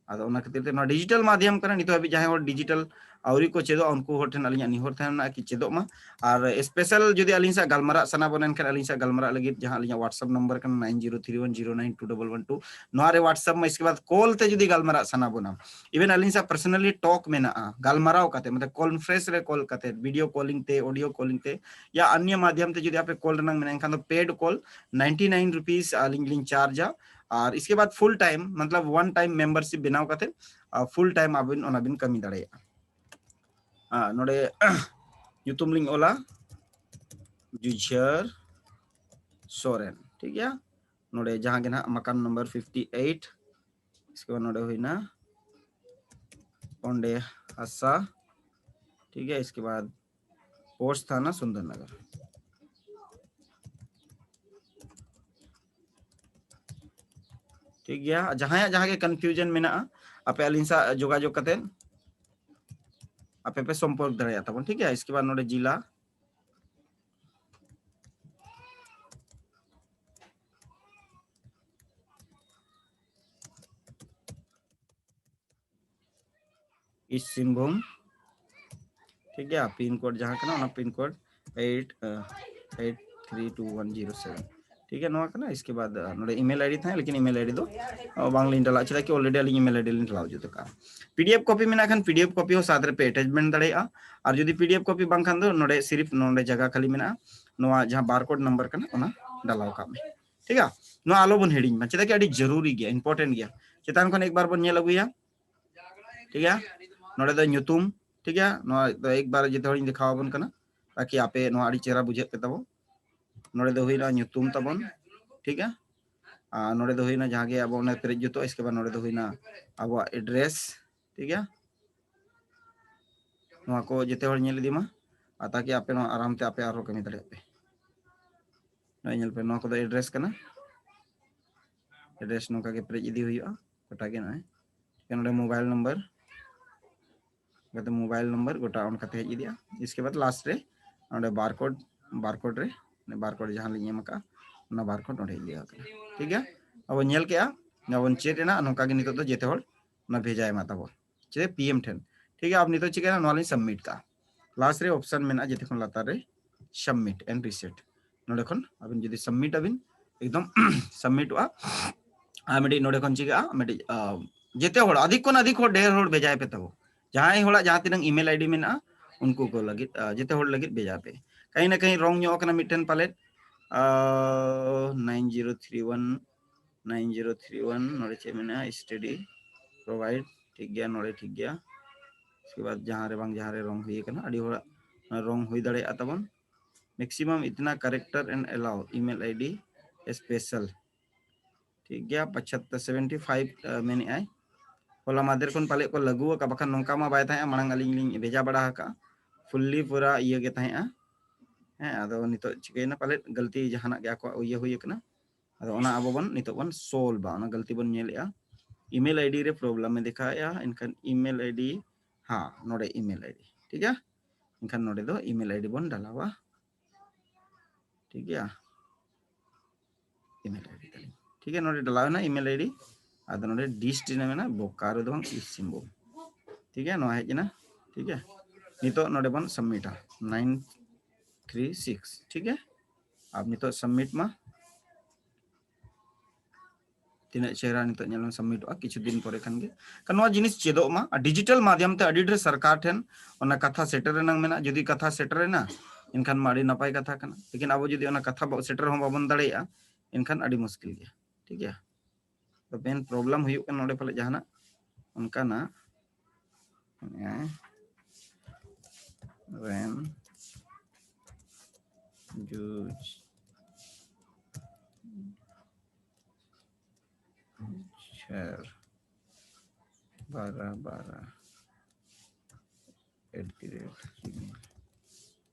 ᱟᱫᱚ ᱚᱱᱟ ᱠᱷᱟᱹᱛᱤᱨ ᱛᱮ ᱱᱚᱣᱟ digital ᱢᱟᱫᱷᱭᱚᱢ ᱠᱟᱱᱟ, ᱱᱤᱛᱚᱜ ᱦᱟᱹᱵᱤᱡ ᱡᱟᱦᱟᱸᱭ ᱦᱚᱲ digital ᱟᱹᱣᱨᱤ ᱠᱚ ᱪᱮᱫᱚᱜᱼᱟ, ᱩᱱᱠᱩ ᱦᱚᱲ ᱴᱷᱮᱱ ᱟᱹᱞᱤᱧᱟᱜ ᱱᱮᱦᱚᱨ ᱛᱟᱦᱮᱱᱟ ᱠᱤ ᱪᱮᱫᱚᱜ ᱢᱟ᱾ ᱟᱨ special ᱡᱩᱫᱤ ᱟᱹᱞᱤᱧ ᱥᱟᱶ ᱜᱟᱞᱢᱟᱨᱟᱜ ᱥᱟᱱᱟ ᱵᱚᱱᱟ, ᱮᱱᱠᱷᱟᱱ ᱟᱹᱞᱤᱧ ᱥᱟᱶ ᱜᱟᱞᱢᱟᱨᱟᱜ ᱞᱟᱹᱜᱤᱫ ᱡᱟᱦᱟᱸ ᱟᱹᱞᱤᱧᱟᱜ WhatsApp number ᱠᱟᱱᱟ, nine zero three one zero nine two double one two, ᱱᱚᱣᱟ ᱨᱮ WhatsApp ᱢᱟ᱾ ᱤᱥᱠᱮ ᱵᱟᱫ call ᱛᱮ ᱡᱩᱫᱤ ᱜᱟᱞᱢᱟᱨᱟᱜ ᱥᱟᱱᱟ ᱵᱚᱱᱟ, even ᱟᱹᱞᱤᱧ ᱥᱟᱶ personally talk ᱢᱮᱱᱟᱜᱼᱟ, ᱜᱟᱞᱢᱟᱨᱟᱣ ᱠᱟᱛᱮ, ᱢᱟᱱᱮ conference ᱨᱮ call ᱠᱟᱛᱮ, video calling ᱛᱮ, audio calling ᱛᱮ, ᱭᱟ ᱟᱱᱭᱚ ᱢᱟᱫᱷᱭᱚᱢ ᱛᱮ ᱡᱩᱫᱤ ᱟᱯᱮ call ᱨᱮᱱᱟᱜ ᱢᱮᱱᱟᱜᱼᱟ, ᱮᱱᱠᱷᱟᱱ ᱫᱚ paid call, ninety nine rupees ᱟᱹᱞᱤᱧ ᱞᱤᱧ chargeᱟ᱾ ᱟᱨ ᱤᱥᱠᱮ ᱵᱟᱫ full time, ᱢᱚᱛᱞᱚᱵ one time membership ᱵᱮᱱᱟᱣ ᱠᱟᱛᱮ, ᱟᱨ full time ᱟᱵᱤᱱ ᱚᱱᱟ ᱵᱤᱱ ᱠᱟᱹᱢᱤ ᱫᱟᱲᱮᱭᱟᱜᱼᱟ᱾ ᱟᱨ ᱱᱚᱰᱮ ᱧᱩᱛᱩᱢ ᱞᱤᱧ ᱚᱞᱟ ᱡᱩᱡᱷᱟᱹᱨ ᱥᱚᱨᱮᱱ, ᱴᱷᱤᱠ ᱜᱮᱭᱟ᱾ ᱱᱚᱰᱮ ᱡᱟᱦᱟᱸ ᱜᱮ ᱱᱟᱦᱟᱜ ᱢᱟᱠᱟᱱ number fifty eight, इसके बाद ᱱᱚᱰᱮ ᱦᱩᱭᱱᱟ ᱚᱸᱰᱮ ᱦᱟᱥᱟ, ᱴᱷᱤᱠ ᱜᱮᱭᱟ᱾ इसके बाद ᱯᱳᱥᱴ ᱛᱷᱟᱱᱟ ᱥᱩᱱᱫᱚᱨᱱᱚᱜᱚᱨ, ᱴᱷᱤᱠ ᱜᱮᱭᱟ᱾ ᱡᱟᱦᱟᱸᱭᱟᱜ ᱡᱟᱦᱟᱸ ᱜᱮ ᱠᱚᱱᱯᱷᱤᱭᱩᱡᱚᱱ ᱢᱮᱱᱟᱜᱼᱟ, ᱟᱯᱮ ᱟᱹᱞᱤᱧ ᱥᱟᱶ ᱡᱳᱜᱟᱡᱳᱜᱽ ᱠᱟᱛᱮ ᱟᱯᱮ ᱯᱮ ᱥᱚᱢᱯᱚᱨᱠ ᱫᱟᱲᱮᱭᱟᱜ ᱛᱟᱵᱚᱱ, ᱴᱷᱤᱠ ᱜᱮᱭᱟ᱾ इसके बाद ᱱᱚᱰᱮ ᱡᱤᱞᱟ ᱤᱥᱴ ᱥᱤᱝᱵᱷᱩᱢ, ᱴᱷᱤᱠ ᱜᱮᱭᱟ᱾ ᱯᱤᱱ ᱠᱳᱰ ᱡᱟᱦᱟᱸ ᱠᱟᱱᱟ, ᱚᱱᱟ pin code eight eight three two one zero seven, ᱴᱷᱤᱠ ᱜᱮᱭᱟ᱾ ᱱᱚᱣᱟ ᱠᱟᱱᱟ᱾ इसके बाद ᱱᱚᱰᱮ email ID ᱛᱟᱦᱮᱸ, ᱞᱮᱠᱤᱱ email ID ᱫᱚ ᱵᱟᱝᱞᱤᱧ ᱰᱟᱞᱟᱜ, ᱪᱮᱫᱟᱜ ᱠᱤ already ᱟᱹᱞᱤᱧ email ID ᱞᱤᱧ ᱰᱟᱞᱟᱣ ᱡᱩᱛ ᱟᱠᱟᱫᱼᱟ᱾ PDF copy ᱢᱮᱱᱟᱜ ᱠᱷᱟᱱ PDF copy ᱦᱚᱸ ᱥᱟᱛ ᱨᱮᱯᱮ attachment ᱫᱟᱲᱮᱭᱟᱜᱼᱟ᱾ ᱟᱨ ᱡᱩᱫᱤ PDF copy ᱵᱟᱝᱠᱷᱟᱱ ᱫᱚ ᱱᱚᱰᱮ ᱥᱤᱨᱤᱯ ᱱᱚᱰᱮ ᱡᱟᱭᱜᱟ ᱠᱷᱟᱹᱞᱤ ᱢᱮᱱᱟᱜᱼᱟ, ᱱᱚᱣᱟ ᱡᱟᱦᱟᱸ barcode number ᱠᱟᱱᱟ, ᱚᱱᱟ ᱰᱟᱞᱟᱣ ᱠᱟᱜ ᱢᱮ, ᱴᱷᱤᱠ ᱜᱮᱭᱟ᱾ ᱱᱚᱣᱟ ᱟᱞᱚ ᱵᱚᱱ ᱦᱤᱲᱤᱧ ᱢᱟ, ᱪᱮᱫᱟᱜ ᱠᱤ ᱟᱹᱰᱤ ᱡᱟᱹᱨᱩᱨᱤ ᱜᱮᱭᱟ, important ᱜᱮᱭᱟ᱾ ᱪᱮᱛᱟᱱ ᱠᱷᱚᱱ ᱮᱠᱵᱟᱨ ᱵᱚᱱ ᱧᱮᱞ ᱟᱹᱜᱩᱭᱟ, ᱴᱷᱤᱠ ᱜᱮᱭᱟ᱾ ᱱᱚᱰᱮ ᱫᱚ ᱧᱩᱛᱩᱢ, ᱴᱷᱤᱠ ᱜᱮᱭᱟ᱾ ᱱᱚᱣᱟ ᱫᱚ ᱮᱠᱵᱟᱨ ᱡᱚᱛᱚ ᱦᱚᱲᱤᱧ ᱫᱮᱠᱷᱟᱣ ᱟᱵᱚᱱ ᱠᱟᱱᱟ, ᱛᱟᱠᱤ ᱟᱯᱮ ᱱᱚᱣᱟ ᱟᱹᱰᱤ ᱪᱮᱦᱨᱟ ᱵᱩᱡᱷᱟᱹᱜ ᱯᱮ ᱛᱟᱵᱚ᱾ ᱱᱚᱰᱮ ᱫᱚ ᱦᱩᱭᱱᱟ ᱧᱩᱛᱩᱢ ᱛᱟᱵᱚᱱ, ᱴᱷᱤᱠ ᱜᱮᱭᱟ᱾ ᱟᱨ ᱱᱚᱰᱮ ᱫᱚ ᱦᱩᱭᱱᱟ ᱡᱟᱦᱟᱸ ᱜᱮ ᱟᱵᱚ ᱚᱱᱟ ᱯᱮᱨᱮᱡ ᱡᱩᱛᱩᱜᱼᱟ᱾ इसके बाद ᱱᱚᱰᱮ ᱫᱚ ᱦᱩᱭᱱᱟ ᱟᱵᱚᱣᱟᱜ address, ᱴᱷᱤᱠ ᱜᱮᱭᱟ᱾ ᱱᱚᱣᱟ ᱠᱚ ᱡᱚᱛᱚ ᱦᱚᱲ ᱧᱮᱞ ᱤᱫᱤ ᱢᱟ, ᱟᱨ ᱛᱟᱠᱤ ᱟᱯᱮ ᱱᱚᱣᱟ ᱟᱨᱟᱢ ᱛᱮ ᱟᱯᱮ ᱟᱨᱦᱚᱸ ᱠᱟᱹᱢᱤ ᱫᱟᱲᱮᱭᱟᱜ ᱯᱮ᱾ ᱱᱚᱜᱼᱚᱭ ᱧᱮᱞ ᱯᱮ, ᱱᱚᱣᱟ ᱠᱚᱫᱚ address ᱠᱟᱱᱟ᱾ Address ᱱᱚᱝᱠᱟ ᱜᱮ ᱯᱮᱨᱮᱡ ᱤᱫᱤ ᱦᱩᱭᱩᱜᱼᱟ ᱜᱚᱴᱟ ᱜᱮ᱾ ᱱᱚᱜᱼᱚᱭ ᱱᱚᱰᱮ mobile number, ᱠᱟᱛᱮ mobile number ᱜᱚᱴᱟ ᱚᱱᱠᱟᱛᱮ ᱦᱮᱡ ᱤᱫᱤᱜᱼᱟ᱾ इसके बाद last ᱨᱮ ᱚᱸᱰᱮ barcode, barcode ᱨᱮ, barcode ᱡᱟᱦᱟᱸ ᱞᱤᱧ ᱮᱢ ᱟᱠᱟᱫᱼᱟ, ᱚᱱᱟ barcode ᱚᱸᱰᱮ ᱦᱮᱡ ᱤᱫᱤ ᱟᱠᱟᱱᱟ, ᱴᱷᱤᱠ ᱜᱮᱭᱟ᱾ ᱟᱵᱚ ᱧᱮᱞ ᱠᱮᱜᱼᱟ, ᱟᱵᱚ ᱪᱮᱫ ᱮᱱᱟ, ᱱᱚᱝᱠᱟ ᱜᱮ ᱱᱤᱛᱚᱜ ᱫᱚ ᱡᱮᱛᱮ ᱦᱚᱲ ᱚᱱᱟ ᱵᱷᱮᱡᱟᱭ ᱢᱟ ᱛᱟᱵᱚ, ᱪᱮᱫ PM ᱴᱷᱮᱱ, ᱴᱷᱤᱠ ᱜᱮᱭᱟ᱾ ᱟᱵᱚ ᱱᱤᱛᱚᱜ ᱪᱤᱠᱟᱹᱭᱮᱱᱟ, ᱱᱚᱣᱟ ᱞᱤᱧ submit ᱠᱟᱜᱼᱟ᱾ Last ᱨᱮ option ᱢᱮᱱᱟᱜᱼᱟ, ᱡᱮᱛᱮ ᱠᱷᱚᱱ ᱞᱟᱛᱟᱨ ᱨᱮ submit and reset᱾ ᱱᱚᱰᱮ ᱠᱷᱚᱱ ᱟᱵᱤᱱ ᱡᱩᱫᱤ submit ᱟᱵᱤᱱ, ᱮᱠᱫᱚᱢ submitᱚᱜᱼᱟ᱾ ᱟᱨ ᱢᱤᱫᱴᱤᱡ ᱱᱚᱰᱮ ᱠᱷᱚᱱ ᱪᱤᱠᱟᱹᱜᱼᱟ, ᱢᱤᱫᱴᱤᱡ, ᱟᱸ, ᱡᱮᱛᱮ ᱦᱚᱲ, ᱟᱫᱷᱤᱠ ᱠᱷᱚᱱ ᱟᱫᱷᱤᱠ ᱦᱚᱲ, ᱰᱷᱮᱨ ᱦᱚᱲ ᱵᱷᱮᱡᱟᱭ ᱯᱮ ᱛᱟᱵᱚ᱾ ᱡᱟᱦᱟᱸᱭ ᱦᱚᱲᱟᱜ ᱡᱟᱦᱟᱸ ᱛᱤᱱᱟᱹᱜ email ID ᱢᱮᱱᱟᱜᱼᱟ, ᱩᱱᱠᱩ ᱠᱚ ᱞᱟᱹᱜᱤᱫ, ᱟᱸ, ᱡᱮᱛᱮ ᱦᱚᱲ ᱞᱟᱹᱜᱤᱫ ᱵᱷᱮᱡᱟ ᱯᱮ᱾ ᱠᱟᱹᱦᱤ ᱱᱟ ᱠᱟᱹᱦᱤ wrong ᱧᱚᱜ ᱟᱠᱟᱱᱟ ᱢᱤᱫᱴᱮᱱ ᱯᱟᱞᱮᱫ, ᱟᱸ, nine zero three one, nine zero three one, ᱱᱚᱰᱮ ᱪᱮᱫ ᱢᱮᱱᱟᱜᱼᱟ, study provide, ᱴᱷᱤᱠ ᱜᱮᱭᱟ, ᱱᱚᱰᱮ ᱴᱷᱤᱠ ᱜᱮᱭᱟ᱾ इसके बाद ᱡᱟᱦᱟᱸ ᱨᱮ ᱵᱟᱝ ᱡᱟᱦᱟᱸ ᱨᱮ wrong ᱦᱩᱭ ᱟᱠᱟᱱᱟ, ᱟᱹᱰᱤ ᱦᱚᱲᱟᱜ wrong ᱦᱩᱭ ᱫᱟᱲᱮᱭᱟᱜᱼᱟ ᱛᱟᱵᱚᱱ᱾ Maximum ᱤᱛᱱᱟ character and allow email ID special, ᱴᱷᱤᱠ ᱜᱮᱭᱟ, ᱯᱟᱪᱷᱟᱛᱛᱚᱨ, ᱥᱮᱵᱷᱮᱱᱴᱤ ᱯᱷᱟᱭᱤᱵᱷ ᱢᱮᱱᱮᱫ ᱟᱭ᱾ ᱦᱚᱞᱟ ᱢᱟᱫᱷᱮᱨ ᱠᱷᱚᱱ ᱯᱟᱞᱮᱫ ᱠᱚ ᱞᱟᱹᱜᱩ ᱟᱠᱟᱫ, ᱵᱟᱠᱷᱟᱱ ᱱᱚᱝᱠᱟ ᱢᱟ ᱵᱟᱭ ᱛᱟᱦᱮᱸᱜᱼᱟ, ᱢᱟᱲᱟᱝ ᱟᱹᱞᱤᱧ ᱞᱤᱧ ᱵᱷᱮᱡᱟ ᱵᱟᱲᱟ ᱟᱠᱟᱫᱼᱟ, ᱯᱷᱩᱞᱞᱤ ᱯᱩᱨᱟ ᱤᱭᱟᱹ ᱜᱮ ᱛᱟᱦᱮᱸᱜᱼᱟ᱾ ᱦᱮᱸ, ᱟᱫᱚ ᱱᱤᱛᱚᱜ ᱪᱤᱠᱟᱹᱭᱮᱱᱟ, ᱯᱟᱞᱮᱫ ᱜᱟᱹᱞᱛᱤ ᱡᱟᱦᱟᱱᱟᱜ ᱜᱮ ᱟᱠᱚᱣᱟᱜ ᱤᱭᱟᱹ ᱦᱩᱭ ᱟᱠᱟᱱᱟ᱾ ᱟᱫᱚ ᱚᱱᱟ ᱟᱵᱚ ᱵᱚᱱ ᱱᱤᱛᱚᱜ ᱵᱚᱱ ᱥᱚᱞᱵᱷᱟ, ᱚᱱᱟ ᱜᱟᱹᱞᱛᱤ ᱵᱚᱱ ᱧᱮᱞᱮᱜᱼᱟ᱾ ᱤᱢᱮᱞ ᱟᱭᱰᱤ ᱨᱮ ᱯᱨᱚᱵᱞᱮᱢ ᱮ ᱫᱮᱠᱷᱟᱣᱮᱜᱼᱟ, ᱮᱱᱠᱷᱟᱱ ᱤᱢᱮᱞ ᱟᱭᱰᱤ, ᱦᱮᱸ, ᱱᱚᱰᱮ ᱤᱢᱮᱞ ᱟᱭᱰᱤ, ᱴᱷᱤᱠ ᱜᱮᱭᱟ᱾ ᱮᱱᱠᱷᱟᱱ ᱱᱚᱰᱮ ᱫᱚ ᱤᱢᱮᱞ ᱟᱭᱰᱤ ᱵᱚᱱ ᱰᱟᱞᱟᱣᱟ, ᱴᱷᱤᱠ ᱜᱮᱭᱟ᱾ ᱤᱢᱮᱞ ᱟᱭᱰᱤ ᱛᱟᱞᱤᱧ, ᱴᱷᱤᱠ ᱜᱮᱭᱟ, ᱱᱚᱰᱮ ᱰᱟᱞᱟᱣ ᱮᱱᱟ ᱤᱢᱮᱞ ᱟᱭᱰᱤ᱾ ᱟᱫᱚ ᱱᱚᱰᱮ ᱰᱤᱥᱴ ᱨᱮ ᱢᱮᱱᱟᱜᱼᱟ ᱵᱳᱠᱟᱨᱳ ᱫᱚ ᱵᱟᱝ, ᱤᱥᱴ ᱥᱤᱝᱵᱷᱩᱢ, ᱴᱷᱤᱠ ᱜᱮᱭᱟ, ᱱᱚᱣᱟ ᱦᱮᱡ ᱮᱱᱟ, ᱴᱷᱤᱠ ᱜᱮᱭᱟ᱾ ᱱᱤᱛᱚᱜ ᱱᱚᱰᱮ ᱵᱚᱱ ᱥᱟᱵᱢᱤᱴᱟ, ᱱᱟᱭᱤᱱ ᱛᱷᱨᱤ ᱥᱤᱠᱥ, ᱴᱷᱤᱠ ᱜᱮᱭᱟ᱾ ᱟᱨ ᱱᱤᱛᱚᱜ ᱥᱟᱵᱢᱤᱴ ᱢᱟ᱾ ᱛᱤᱱᱟᱹᱜ ᱪᱮᱦᱨᱟ ᱱᱤᱛᱚᱜ ᱧᱮᱞ ᱢᱮ, ᱥᱟᱵᱢᱤᱴᱚᱜᱼᱟ ᱠᱤᱪᱷᱩ ᱫᱤᱱ ᱯᱚᱨᱮ ᱠᱷᱟᱱ ᱜᱮ᱾ ᱠᱟᱨᱚᱱ ᱱᱚᱣᱟ ᱡᱤᱱᱤᱥ ᱪᱮᱫᱚᱜ ᱢᱟ, ᱟᱨ ᱰᱤᱡᱤᱴᱟᱞ ᱢᱟᱫᱷᱭᱚᱢ ᱛᱮ ᱟᱹᱰᱤ ᱰᱷᱮᱨ ᱥᱚᱨᱠᱟᱨ ᱴᱷᱮᱱ ᱚᱱᱟ ᱠᱟᱛᱷᱟ ᱥᱮᱴᱮᱨ ᱨᱮᱱᱟᱝ ᱢᱮᱱᱟᱜᱼᱟ᱾ ᱡᱩᱫᱤ ᱠᱟᱛᱷᱟ ᱥᱮᱴᱮᱨ ᱮᱱᱟ, ᱮᱱᱠᱷᱟᱱ ᱢᱟ ᱟᱹᱰᱤ ᱱᱟᱯᱟᱭ ᱠᱟᱛᱷᱟ ᱠᱟᱱᱟ᱾ ᱞᱮᱠᱤᱱ ᱟᱵᱚ ᱡᱩᱫᱤ ᱚᱱᱟ ᱠᱟᱛᱷᱟ ᱵᱟ-, ᱥᱮᱴᱮᱨ ᱦᱚᱸ ᱵᱟᱵᱚᱱ ᱫᱟᱲᱮᱭᱟᱜᱼᱟ, ᱮᱱᱠᱷᱟᱱ ᱟᱹᱰᱤ ᱢᱩᱥᱠᱤᱞ ᱜᱮᱭᱟ, ᱴᱷᱤᱠ ᱜᱮᱭᱟ᱾ ᱛᱚ ᱢᱮᱱ ᱯᱨᱚᱵᱞᱮᱢ ᱦᱩᱭᱩᱜ ᱠᱟᱱᱟ ᱱᱚᱰᱮ ᱯᱟᱞᱮ ᱡᱟᱦᱟᱱᱟᱜ ᱚᱱᱠᱟᱱᱟᱜ, ᱦᱮᱸ, ᱨᱮᱱ ᱡᱩᱡ ᱪᱷᱮᱨ ᱵᱟᱨᱟ ᱵᱟᱨᱟ at the rate gmail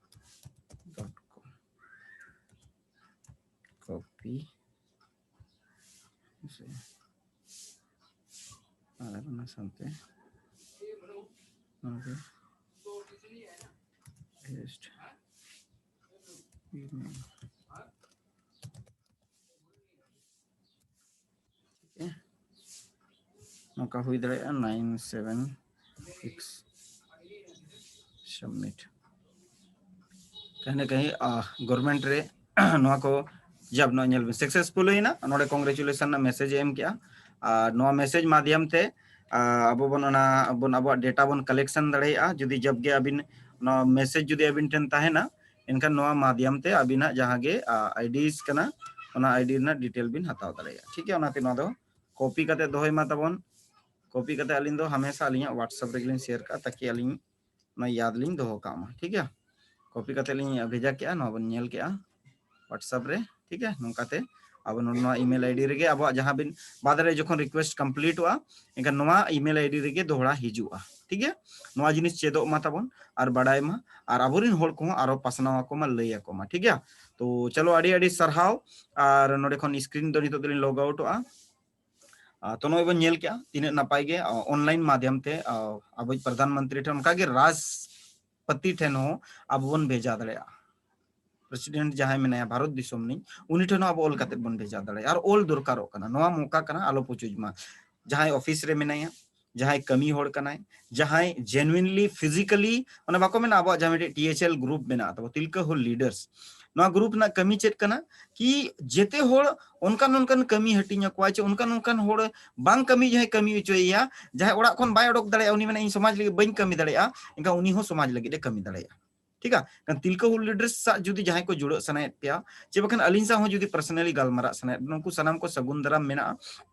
dot com, copy ᱥᱮ, ᱟᱨ ᱚᱱᱟ ᱥᱟᱶᱛᱮ ᱱᱚᱣᱟ ᱜᱮ paste᱾ ᱱᱚᱝᱠᱟ ᱦᱩᱭ ᱫᱟᱲᱮᱭᱟᱜᱼᱟ, nine seven six submit᱾ ᱠᱟᱹᱦᱤ ᱱᱟ ᱠᱟᱹᱦᱤ, ᱟ, ᱜᱚᱨᱢᱮᱱᱴ ᱨᱮ ᱱᱚᱣᱟ ᱠᱚ ᱡᱟᱵ ᱱᱚᱜᱼᱚᱭ ᱧᱮᱞ ᱵᱤᱱ, ᱥᱟᱠᱥᱮᱥᱯᱷᱩᱞ ᱦᱩᱭᱱᱟ, ᱱᱚᱰᱮ ᱠᱚᱝᱜᱨᱮᱪᱩᱞᱮᱥᱚᱱ ᱨᱮᱱᱟᱜ ᱢᱮᱥᱮᱡᱽ ᱮ ᱮᱢ ᱠᱮᱜᱼᱟ᱾ ᱟᱨ ᱱᱚᱣᱟ ᱢᱮᱥᱮᱡᱽ ᱢᱟᱫᱷᱭᱚᱢ ᱛᱮ, ᱟ, ᱟᱵᱚ ᱵᱚᱱ ᱚᱱᱟ ᱵᱚᱱ ᱟᱵᱚᱣᱟᱜ ᱰᱮᱴᱟ ᱵᱚᱱ ᱠᱟᱞᱮᱠᱥᱚᱱ ᱫᱟᱲᱮᱭᱟᱜᱼᱟ᱾ ᱡᱩᱫᱤ ᱡᱟᱵ ᱜᱮ ᱟᱹᱵᱤᱱ ᱱᱚᱣᱟ ᱢᱮᱥᱮᱡᱽ ᱡᱩᱫᱤ ᱟᱹᱵᱤᱱ ᱴᱷᱮᱱ ᱛᱟᱦᱮᱱᱟ, ᱮᱱᱠᱷᱟᱱ ᱱᱚᱣᱟ ᱢᱟᱫᱷᱭᱚᱢ ᱛᱮ ᱟᱹᱵᱤᱱᱟᱜ ᱡᱟᱦᱟᱸ ᱜᱮ, ᱟ, ᱟᱭᱰᱤᱥ ᱠᱟᱱᱟ, ᱚᱱᱟ ᱟᱭᱰᱤ ᱨᱮᱱᱟᱜ ᱰᱤᱴᱮᱞ ᱵᱤᱱ ᱦᱟᱛᱟᱣ ᱫᱟᱲᱮᱭᱟᱜᱼᱟ, ᱴᱷᱤᱠ ᱜᱮᱭᱟ᱾ ᱚᱱᱟᱛᱮ ᱱᱚᱣᱟ ᱫᱚ ᱠᱚᱯᱤ ᱠᱟᱛᱮ ᱫᱚᱦᱚᱭ ᱢᱟ ᱛᱟᱵᱚᱱ᱾ ᱠᱚᱯᱤ ᱠᱟᱛᱮ ᱟᱹᱞᱤᱧ ᱫᱚ ᱦᱟᱢᱮᱥᱟ ᱟᱹᱞᱤᱧᱟᱜ WhatsApp ᱨᱮᱜᱮ ᱞᱤᱧ ᱥᱮᱭᱟᱨ ᱠᱟᱜᱼᱟ, ᱛᱟᱠᱤ ᱟᱹᱞᱤᱧ ᱚᱱᱟ ᱭᱟᱫ ᱞᱤᱧ ᱫᱚᱦᱚ ᱠᱟᱜ ᱢᱟ, ᱴᱷᱤᱠ ᱜᱮᱭᱟ᱾ ᱠᱚᱯᱤ ᱠᱟᱛᱮ ᱞᱤᱧ ᱵᱷᱮᱡᱟ ᱠᱮᱜᱼᱟ, ᱱᱚᱣᱟ ᱵᱚᱱ ᱧᱮᱞ ᱠᱮᱜᱼᱟ WhatsApp ᱨᱮ, ᱴᱷᱤᱠ ᱜᱮᱭᱟ᱾ ᱱᱚᱝᱠᱟᱛᱮ ᱟᱵᱚ ᱱᱚᱰᱮ ᱱᱚᱣᱟ email ID ᱨᱮᱜᱮ ᱟᱵᱚᱣᱟᱜ ᱡᱟᱦᱟᱸ ᱵᱤᱱ ᱵᱟᱫ ᱨᱮ ᱡᱚᱠᱷᱚᱱ request complete ᱚᱜᱼᱟ, ᱮᱱᱠᱷᱟᱱ ᱱᱚᱣᱟ email ID ᱨᱮᱜᱮ ᱫᱚᱦᱲᱟ ᱦᱤᱡᱩᱜᱼᱟ᱾ ᱴᱷᱤᱠ ᱜᱮᱭᱟ, ᱱᱚᱣᱟ ᱡᱤᱱᱤᱥ ᱪᱮᱫᱚᱜ ᱢᱟ ᱛᱟᱵᱚᱱ ᱟᱨ ᱵᱟᱰᱟᱭ ᱢᱟ, ᱟᱨ ᱟᱵᱚᱨᱮᱱ ᱦᱚᱲ ᱠᱚᱦᱚᱸ ᱟᱨᱚ ᱯᱟᱥᱱᱟᱣ ᱟᱠᱚ ᱢᱟ, ᱞᱟᱹᱭ ᱟᱠᱚ ᱢᱟ᱾ ᱴᱷᱤᱠ ᱜᱮᱭᱟ, ᱛᱚ ᱪᱚᱞᱚ, ᱟᱹᱰᱤ ᱟᱹᱰᱤ ᱥᱟᱨᱦᱟᱣ᱾ ᱟᱨ ᱱᱚᱰᱮ ᱠᱷᱚᱱ screen ᱫᱚ ᱱᱤᱛᱚᱜ ᱫᱚᱞᱤᱧ log out ᱚᱜᱼᱟ᱾ ᱟᱨ ᱛᱚ ᱱᱚᱜᱼᱚᱭ ᱵᱚᱱ ᱧᱮᱞ ᱠᱮᱜᱼᱟ ᱛᱤᱱᱟᱹᱜ ᱱᱟᱯᱟᱭ ᱜᱮ, ᱟ, online ᱢᱟᱫᱷᱭᱚᱢ ᱛᱮ, ᱟ, ᱟᱵᱚᱭᱤᱡ ᱯᱨᱚᱫᱷᱟᱱ ᱢᱚᱱᱛᱨᱤ ᱴᱷᱮᱱ, ᱚᱱᱠᱟᱜᱮ ᱨᱟᱥᱴᱨᱚᱯᱚᱛᱤ ᱴᱷᱮᱱ ᱦᱚᱸ ᱟᱵᱚ ᱵᱚᱱ ᱵᱷᱮᱡᱟ ᱫᱟᱲᱮᱭᱟᱜᱼᱟ᱾ President ᱡᱟᱦᱟᱸᱭ ᱢᱮᱱᱟᱭᱟ ᱵᱷᱟᱨᱚᱛ ᱫᱤᱥᱚᱢ ᱨᱤᱱᱤᱡ, ᱩᱱᱤ ᱴᱷᱮᱱ ᱦᱚᱸ ᱟᱵᱚ ᱚᱞ ᱠᱟᱛᱮ ᱵᱚᱱ ᱵᱷᱮᱡᱟ ᱫᱟᱲᱮᱭᱟᱜᱼᱟ᱾ ᱟᱨ ᱚᱞ ᱫᱚᱨᱠᱟᱨᱚᱜ ᱠᱟᱱᱟ, ᱱᱚᱣᱟ ᱢᱚᱠᱟ ᱠᱟᱱᱟ, ᱟᱞᱚ ᱯᱩᱪᱩᱡ ᱢᱟ᱾ ᱡᱟᱦᱟᱸᱭ office ᱨᱮ ᱢᱮᱱᱟᱭᱟ, ᱡᱟᱦᱟᱸᱭ ᱠᱟᱹᱢᱤ ᱦᱚᱲ ᱠᱟᱱᱟᱭ, ᱡᱟᱦᱟᱸᱭ genuinely physically, ᱚᱱᱟ ᱵᱟᱠᱚ ᱢᱮᱱᱟ ᱟᱵᱚᱣᱟᱜ ᱡᱟᱦᱟᱸ ᱢᱤᱫᱴᱮᱡ T H L group ᱢᱮᱱᱟᱜ ᱛᱟᱵᱚ, ᱛᱤᱞᱠᱟᱹ ᱦᱩᱞ leaders, ᱱᱚᱣᱟ group ᱨᱮᱱᱟᱜ ᱠᱟᱹᱢᱤ ᱪᱮᱫ ᱠᱟᱱᱟ? ᱠᱤ ᱡᱮᱛᱮ ᱦᱚᱲ ᱚᱱᱠᱟᱱ ᱚᱱᱠᱟᱱ ᱠᱟᱹᱢᱤ ᱦᱟᱹᱴᱤᱧ ᱟᱠᱚᱣᱟ, ᱪᱮ ᱚᱱᱠᱟᱱ ᱚᱱᱠᱟᱱ ᱦᱚᱲ ᱵᱟᱝ ᱠᱟᱹᱢᱤ ᱡᱟᱦᱟᱸᱭ ᱠᱟᱹᱢᱤ ᱚᱪᱚᱭᱮᱭᱟ, ᱡᱟᱦᱟᱸᱭ ᱚᱲᱟᱜ ᱠᱷᱚᱱ ᱵᱟᱭ ᱚᱰᱚᱠ ᱫᱟᱲᱮᱭᱟᱜᱼᱟ, ᱩᱱᱤ ᱢᱮᱱᱟ, "ᱤᱧ ᱥᱚᱢᱟᱡᱽ ᱞᱟᱹᱜᱤᱫ ᱵᱟᱹᱧ ᱠᱟᱹᱢᱤ ᱫᱟᱲᱮᱭᱟᱜᱼᱟ", ᱮᱱᱠᱷᱟᱱ ᱩᱱᱤ ᱦᱚᱸ ᱥᱚᱢᱟᱡᱽ ᱞᱟᱹᱜᱤᱫ ᱮ ᱠᱟᱹᱢᱤ ᱫᱟᱲᱮᱭᱟᱜᱼᱟ᱾ ᱴᱷᱤᱠᱟ? ᱠᱷᱟᱱ ᱛᱤᱞᱠᱟᱹ ᱦᱩᱞ leaders ᱥᱟᱶ ᱡᱩᱫᱤ ᱡᱟᱦᱟᱸᱭ ᱠᱚ ᱡᱩᱲᱟᱹᱜ ᱥᱟᱱᱟᱭᱮᱫ ᱯᱮᱭᱟ, ᱪᱮ ᱵᱟᱠᱷᱟᱱ ᱟᱹᱞᱤᱧ ᱥᱟᱶ ᱦᱚᱸ ᱡᱩᱫᱤ personally ᱜᱟᱞᱢᱟᱨᱟᱜ ᱥᱟᱱᱟᱭᱮᱫ ᱵᱮᱱᱟ, ᱩᱱᱠᱩ ᱥᱟᱱᱟᱢ ᱠᱚ ᱥᱟᱹᱜᱩᱱ ᱫᱟᱨᱟᱢ ᱢᱮᱱᱟᱜᱼᱟ᱾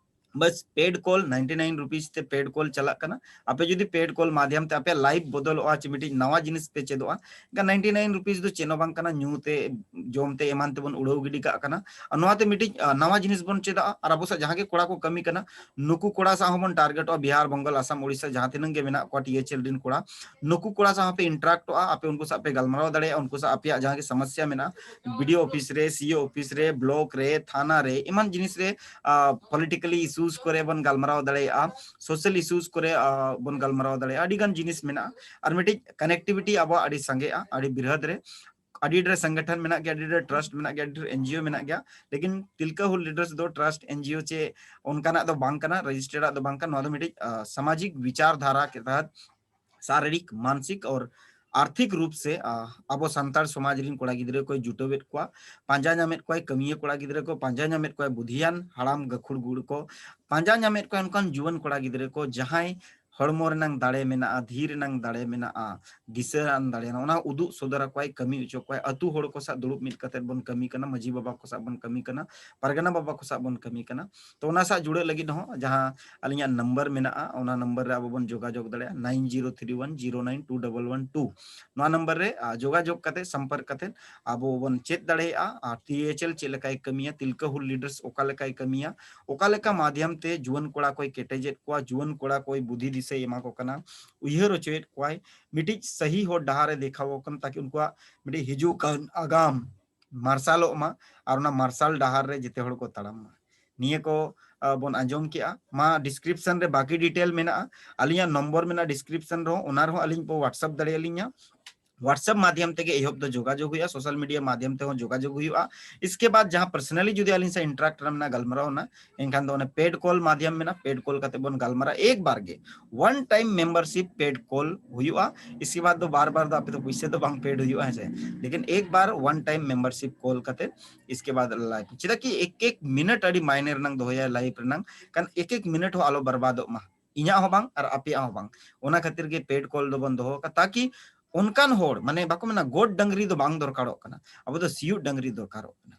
ᱵᱟᱥ paid call, ninety nine rupees ᱛᱮ paid call ᱪᱟᱞᱟᱜ ᱠᱟᱱᱟ᱾ ᱟᱯᱮ ᱡᱩᱫᱤ paid call ᱢᱟᱫᱷᱭᱚᱢ ᱛᱮ ᱟᱯᱮᱭᱟᱜ life ᱵᱚᱫᱚᱞᱚᱜᱼᱟ, ᱪᱮ ᱢᱤᱫᱴᱤᱡ ᱱᱟᱣᱟ ᱡᱤᱱᱤᱥ ᱯᱮ ᱪᱮᱫᱚᱜᱼᱟ, ᱮᱱᱠᱷᱟᱱ ninety nine rupees ᱫᱚ ᱪᱮᱫ ᱦᱚᱸ ᱵᱟᱝ ᱠᱟᱱᱟ, ᱧᱩ ᱛᱮ, ᱡᱚᱢ ᱛᱮ, ᱮᱢᱟᱱ ᱛᱮᱵᱚᱱ ᱩᱲᱟᱹᱣ ᱜᱤᱰᱤ ᱠᱟᱜ ᱠᱟᱱᱟ᱾ ᱟᱨ ᱱᱚᱣᱟ ᱛᱮ ᱢᱤᱫᱴᱤᱡ, ᱟ, ᱱᱟᱣᱟ ᱡᱤᱱᱤᱥ ᱵᱚᱱ ᱪᱮᱫᱚᱜᱼᱟ᱾ ᱟᱨ ᱟᱵᱚ ᱥᱟᱶ ᱡᱟᱦᱟᱸ ᱜᱮ ᱠᱚᱲᱟ ᱠᱚ ᱠᱟᱹᱢᱤ ᱠᱟᱱᱟ, ᱱᱩᱠᱩ ᱠᱚᱲᱟ ᱥᱟᱶ ᱦᱚᱸᱵᱚᱱ ᱴᱟᱨᱜᱮᱴᱚᱜᱼᱟ, ᱵᱤᱦᱟᱨ, ᱵᱚᱝᱜᱟᱞ, ᱟᱥᱟᱢ, ᱳᱰᱤᱥᱟ, ᱡᱟᱦᱟᱸ ᱛᱤᱱᱟᱹᱜ ᱜᱮ ᱢᱮᱱᱟᱜ ᱠᱚᱣᱟ T H L ᱨᱮᱱ ᱠᱚᱲᱟ, ᱱᱩᱠᱩ ᱠᱚᱲᱟ ᱥᱟᱶ ᱦᱚᱸᱯᱮ ᱤᱱᱴᱟᱨᱟᱠᱴᱚᱜᱼᱟ, ᱟᱯᱮ ᱩᱱᱠᱩ ᱥᱟᱶ ᱯᱮ ᱜᱟᱞᱢᱟᱨᱟᱣ ᱫᱟᱲᱮᱭᱟᱜᱼᱟ, ᱩᱱᱠᱩ ᱥᱟᱶ ᱟᱯᱮᱭᱟᱜ ᱡᱟᱦᱟᱸ ᱜᱮ ᱥᱚᱢᱚᱥᱥᱟ ᱢᱮᱱᱟᱜᱼᱟ, B D O office ᱨᱮ, C E O office ᱨᱮ, block ᱨᱮ, ᱛᱷᱟᱱᱟ ᱨᱮ, ᱮᱢᱟᱱ ᱡᱤᱱᱤᱥ ᱨᱮ, ᱟ, politically issues ᱠᱚᱨᱮ ᱵᱚᱱ ᱜᱟᱞᱢᱟᱨᱟᱣ ᱫᱟᱲᱮᱭᱟᱜᱼᱟ, social issues ᱠᱚᱨᱮ, ᱟ, ᱵᱚᱱ ᱜᱟᱞᱢᱟᱨᱟᱣ ᱫᱟᱲᱮᱭᱟᱜᱼᱟ, ᱟᱹᱰᱤ ᱜᱟᱱ ᱡᱤᱱᱤᱥ ᱢᱮᱱᱟᱜᱼᱟ᱾ ᱟᱨ ᱢᱤᱫᱴᱤᱡ connectivity ᱟᱵᱚᱣᱟᱜ ᱟᱹᱰᱤ ᱥᱟᱸᱜᱮᱜᱼᱟ, ᱟᱹᱰᱤ ᱵᱨᱤᱦᱟᱫ ᱨᱮ ᱟᱹᱰᱤ ᱰᱷᱮᱨ ᱥᱚᱝᱜᱚᱴᱷᱚᱱ ᱢᱮᱱᱟᱜ ᱜᱮᱭᱟ, ᱟᱹᱰᱤ ᱰᱷᱮᱨ trust ᱢᱮᱱᱟᱜ ᱜᱮᱭᱟ, ᱟᱹᱰᱤ ᱰᱷᱮᱨ N G O ᱢᱮᱱᱟᱜ ᱜᱮᱭᱟ, ᱞᱮᱠᱤᱱ ᱛᱤᱞᱠᱟᱹ ᱦᱩᱞ leaders ᱫᱚ trust N G O ᱪᱮ ᱚᱱᱠᱟᱱᱟᱜ ᱫᱚ ᱵᱟᱝ ᱠᱟᱱᱟ, registered ᱟᱜ ᱫᱚ ᱵᱟᱝ ᱠᱟᱱᱟ᱾ ᱱᱚᱣᱟ ᱫᱚ ᱢᱤᱫᱴᱤᱡ, ᱟ, ᱥᱟᱢᱟᱡᱤᱠ ᱵᱤᱪᱟᱨ ᱫᱷᱟᱨᱟ ᱠᱮ ᱛᱟᱦᱟᱛ ᱥᱟᱨᱤᱨᱤᱠ, ᱢᱟᱱᱥᱤᱠ ᱟᱨ ᱟᱨᱛᱷᱤᱠ ᱨᱩᱯ ᱥᱮ, ᱟ, ᱟᱵᱚ ᱥᱟᱱᱛᱟᱲ ᱥᱚᱢᱟᱡᱽ ᱨᱤᱱ ᱠᱚᱲᱟ ᱜᱤᱫᱽᱨᱟᱹ ᱠᱚᱭ ᱡᱩᱴᱟᱹᱣᱮᱫ ᱠᱚᱣᱟ, ᱯᱟᱸᱡᱟ ᱧᱟᱢᱮᱫ ᱠᱚᱣᱟᱭ ᱠᱟᱹᱢᱤᱭᱟᱹ ᱠᱚᱲᱟ ᱜᱤᱫᱽᱨᱟᱹ ᱠᱚ, ᱯᱟᱸᱡᱟ ᱧᱟᱢᱮᱫ ᱠᱚᱣᱟᱭ ᱵᱩᱫᱷᱤᱭᱟᱱ ᱦᱟᱲᱟᱢ ᱜᱟᱹᱠᱷᱩᱲ ᱜᱩᱲ ᱠᱚ, ᱯᱟᱸᱡᱟ ᱧᱟᱢᱮᱫ ᱠᱚᱣᱟᱭ ᱚᱱᱠᱟᱱ ᱡᱩᱣᱟᱹᱱ ᱠᱚᱲᱟ ᱜᱤᱫᱽᱨᱟᱹ ᱠᱚ, ᱡᱟᱦᱟᱸᱭ ᱦᱚᱲᱢᱚ ᱨᱮᱱᱟᱝ ᱫᱟᱲᱮ ᱢᱮᱱᱟᱜᱼᱟ, ᱫᱷᱤᱨ ᱨᱮᱱᱟᱝ ᱫᱟᱲᱮ ᱢᱮᱱᱟᱜᱼᱟ, ᱫᱤᱥᱟᱹ ᱟᱱ ᱫᱟᱲᱮ, ᱱᱚᱜᱼᱚ ᱱᱟ ᱩᱫᱩᱜ ᱥᱚᱫᱚᱨ ᱟᱠᱚᱣᱟᱭ, ᱠᱟᱹᱢᱤ ᱦᱚᱪᱚ ᱠᱚᱣᱟᱭ᱾ ᱟᱹᱛᱩ ᱦᱚᱲ ᱠᱚ ᱥᱟᱶ ᱫᱩᱲᱩᱵ ᱢᱤᱫ ᱠᱟᱛᱮᱫ ᱵᱚᱱ ᱠᱟᱹᱢᱤ ᱠᱟᱱᱟ, ᱢᱟᱹᱡᱷᱤ ᱵᱟᱵᱟ ᱠᱚ ᱥᱟᱶ ᱵᱚᱱ ᱠᱟᱹᱢᱤ ᱠᱟᱱᱟ, ᱯᱟᱨᱜᱟᱱᱟ ᱵᱟᱵᱟ ᱠᱚ ᱥᱟᱶ ᱵᱚᱱ ᱠᱟᱹᱢᱤ ᱠᱟᱱᱟ᱾ ᱛᱚ ᱚᱱᱟ ᱥᱟᱶ ᱡᱩᱲᱟᱹᱜ ᱞᱟᱹᱜᱤᱫ ᱦᱚᱸ ᱡᱟᱦᱟᱸ ᱟᱹᱞᱤᱧᱟᱜ ᱱᱟᱢᱵᱟᱨ ᱢᱮᱱᱟᱜᱼᱟ, ᱚᱱᱟ ᱱᱟᱢᱵᱟᱨ ᱨᱮ ᱟᱵᱚ ᱵᱚᱱ ᱡᱳᱜᱟᱡᱳᱜᱽ ᱫᱟᱲᱮᱭᱟᱜᱼᱟ, nine zero three one zero nine two double one two᱾ ᱱᱚᱣᱟ ᱱᱟᱢᱵᱟᱨ ᱨᱮ, ᱟ, ᱡᱳᱜᱟᱡᱳᱜᱽ ᱠᱟᱛᱮ, ᱥᱚᱢᱯᱚᱨᱠ ᱠᱟᱛᱮ ᱟᱵᱚ ᱵᱚᱱ ᱪᱮᱫ ᱫᱟᱲᱮᱭᱟᱜᱼᱟ᱾ ᱟᱨ ᱴᱤ ᱮᱭᱤᱪ ᱮᱞ ᱪᱮᱫ ᱞᱮᱠᱟᱭ ᱠᱟᱹᱢᱤᱭᱟ, ᱛᱤᱞᱠᱟᱹ ᱦᱩᱞ ᱞᱤᱰᱟᱨᱥ ᱚᱠᱟ ᱞᱮᱠᱟᱭ ᱠᱟᱹᱢᱤᱭᱟ, ᱚᱠᱟ ᱞᱮᱠᱟ ᱢᱟᱫᱷᱭᱟᱢ ᱛᱮ ᱡᱩᱣᱟᱹᱱ ᱠᱚᱲᱟ ᱠᱚᱭ ᱠᱮᱴᱮᱡᱮᱫ ᱠᱚᱣᱟ, ᱡᱩᱣᱟᱹᱱ ᱠᱚᱲᱟ ᱠᱚᱭ ᱵᱩᱫᱷᱤ ᱫᱤᱥᱟᱹᱭ ᱮᱢᱟ ᱠᱚ ᱠᱟᱱᱟ, ᱩᱭᱦᱟᱹᱨ ᱦᱚᱪᱚᱭᱮᱫ ᱠᱚᱣᱟᱭ, ᱢᱤᱫᱴᱤᱡ ᱥᱟᱹᱦᱤ ᱦᱚᱨ ᱰᱟᱦᱟᱨ ᱮ ᱫᱮᱠᱷᱟᱣ ᱟᱠᱚ ᱠᱟᱱᱟ, ᱛᱟᱠᱤ ᱩᱱᱠᱩᱣᱟᱜ ᱢᱤᱫᱴᱤᱡ ᱦᱤᱡᱩᱜ ᱠᱟᱱ ᱟᱜᱟᱢ ᱢᱟᱨᱥᱟᱞᱚᱜ ᱢᱟ ᱟᱨ ᱚᱱᱟ ᱢᱟᱨᱥᱟᱞ ᱰᱟᱦᱟᱨ ᱨᱮ ᱡᱮᱛᱮ ᱦᱚᱲ ᱠᱚ ᱛᱟᱲᱟᱢ ᱢᱟ᱾ ᱱᱤᱭᱟᱹ ᱠᱚ, ᱟ, ᱵᱚᱱ ᱟᱸᱡᱚᱢ ᱠᱮᱜᱼᱟ᱾ ᱢᱟ, ᱰᱤᱥᱠᱨᱤᱯᱥᱚᱱ ᱨᱮ ᱵᱟᱠᱤ ᱰᱤᱴᱮᱞ ᱢᱮᱱᱟᱜᱼᱟ, ᱟᱹᱞᱤᱧᱟᱜ ᱱᱚᱢᱵᱚᱨ ᱢᱮᱱᱟᱜᱼᱟ ᱰᱤᱥᱠᱨᱤᱯᱥᱚᱱ ᱨᱮᱦᱚᱸ, ᱚᱱᱟ ᱨᱮᱦᱚᱸ ᱟᱹᱞᱤᱧ ᱯᱮ WhatsApp ᱫᱟᱲᱮᱭᱟᱞᱤᱧᱟ᱾ WhatsApp ᱢᱟᱫᱷᱭᱚᱢ ᱛᱮᱜᱮ ᱮᱦᱚᱵ ᱫᱚ ᱡᱳᱜᱟᱡᱳᱜᱽ ᱦᱩᱭᱩᱜᱼᱟ, ᱥᱳᱥᱟᱞ ᱢᱤᱰᱤᱭᱟ ᱢᱟᱫᱷᱭᱚᱢ ᱛᱮᱦᱚᱸ ᱡᱳᱜᱟᱡᱳᱜᱽ ᱦᱩᱭᱩᱜᱼᱟ᱾ ᱤᱥᱠᱮ ᱵᱟᱫ ᱡᱟᱦᱟᱸ ᱯᱟᱨᱥᱚᱱᱟᱞᱤ ᱡᱩᱫᱤ ᱟᱹᱞᱤᱧ ᱥᱟᱶ ᱤᱱᱴᱟᱨᱟᱠᱴ ᱨᱮᱱᱟᱜ ᱢᱮᱱᱟᱜᱼᱟ, ᱜᱟᱞᱢᱟᱨᱟᱣ ᱨᱮᱱᱟᱜ, ᱮᱱᱠᱷᱟᱱ ᱫᱚ ᱚᱱᱮ ᱯᱮᱰ ᱠᱚᱞ ᱢᱟᱫᱷᱭᱚᱢ ᱢᱮᱱᱟᱜᱼᱟ, ᱯᱮᱰ ᱠᱚᱞ ᱠᱟᱛᱮ ᱵᱚᱱ ᱜᱟᱞᱢᱟᱨᱟᱣᱟ᱾ ᱮᱠ ᱵᱟᱨ ᱜᱮ, ᱚᱣᱟᱱ ᱴᱟᱭᱤᱢ ᱢᱮᱢᱵᱟᱨᱥᱤᱯ ᱯᱮᱰ ᱠᱚᱞ ᱦᱩᱭᱩᱜᱼᱟ᱾ ᱤᱥᱠᱮ ᱵᱟᱫ ᱫᱚ ᱵᱟᱨ ᱵᱟᱨ ᱫᱚ ᱟᱯᱮ ᱫᱚ ᱯᱩᱭᱥᱟᱹ ᱫᱚ ᱵᱟᱝ ᱯᱮᱰ ᱦᱩᱭᱩᱜᱼᱟ, ᱦᱮᱸ ᱥᱮ, ᱞᱮᱠᱤᱱ ᱮᱠ ᱵᱟᱨ ᱚᱣᱟᱱ ᱴᱟᱭᱤᱢ ᱢᱮᱢᱵᱟᱨᱥᱤᱯ ᱠᱚᱞ ᱠᱟᱛᱮ ᱤᱥᱠᱮ ᱵᱟᱫ ᱞᱟᱭᱤᱵᱷ᱾ ᱪᱮᱫᱟᱜ ᱠᱤ ᱮᱠ ᱮᱠ ᱢᱤᱱᱤᱴ ᱟᱹᱰᱤ ᱢᱟᱭᱱᱮ ᱨᱮᱱᱟᱝ ᱫᱚᱦᱚᱭᱟ ᱞᱟᱭᱤᱵᱷ ᱨᱮᱱᱟᱝ, ᱠᱟᱨᱚᱱ ᱮᱠ ᱮᱠ ᱢᱤᱱᱤᱴ ᱦᱚᱸ ᱟᱞᱚ ᱵᱟᱨᱵᱟᱫᱚᱜ ᱢᱟ, ᱤᱧᱟᱹᱜ ᱦᱚᱸ ᱵᱟᱝ ᱟᱨ ᱟᱯᱮᱭᱟᱜ ᱦᱚᱸ ᱵᱟᱝ᱾ ᱚᱱᱟ ᱠᱷᱟᱹᱛᱤᱨ ᱜᱮ ᱯᱮᱰ ᱠᱚᱞ ᱫᱚᱵᱚᱱ ᱫᱚᱦᱚ ᱟᱠᱟᱫᱟ, ᱛᱟᱠᱤ ᱚᱱᱠᱟᱱ ᱦᱚᱲ, ᱢᱟᱱᱮ ᱵᱟᱠᱚ ᱢᱮᱱᱟ ᱜᱚᱰ ᱰᱟᱹᱝᱨᱤ ᱫᱚ ᱵᱟᱝ ᱫᱚᱨᱠᱟᱨᱚᱜ ᱠᱟᱱᱟ, ᱟᱵᱚ ᱫᱚ ᱥᱤᱭᱳᱜ ᱰᱟᱹᱝᱨᱤ ᱫᱚᱨᱠᱟᱨᱚᱜ ᱠᱟᱱᱟ᱾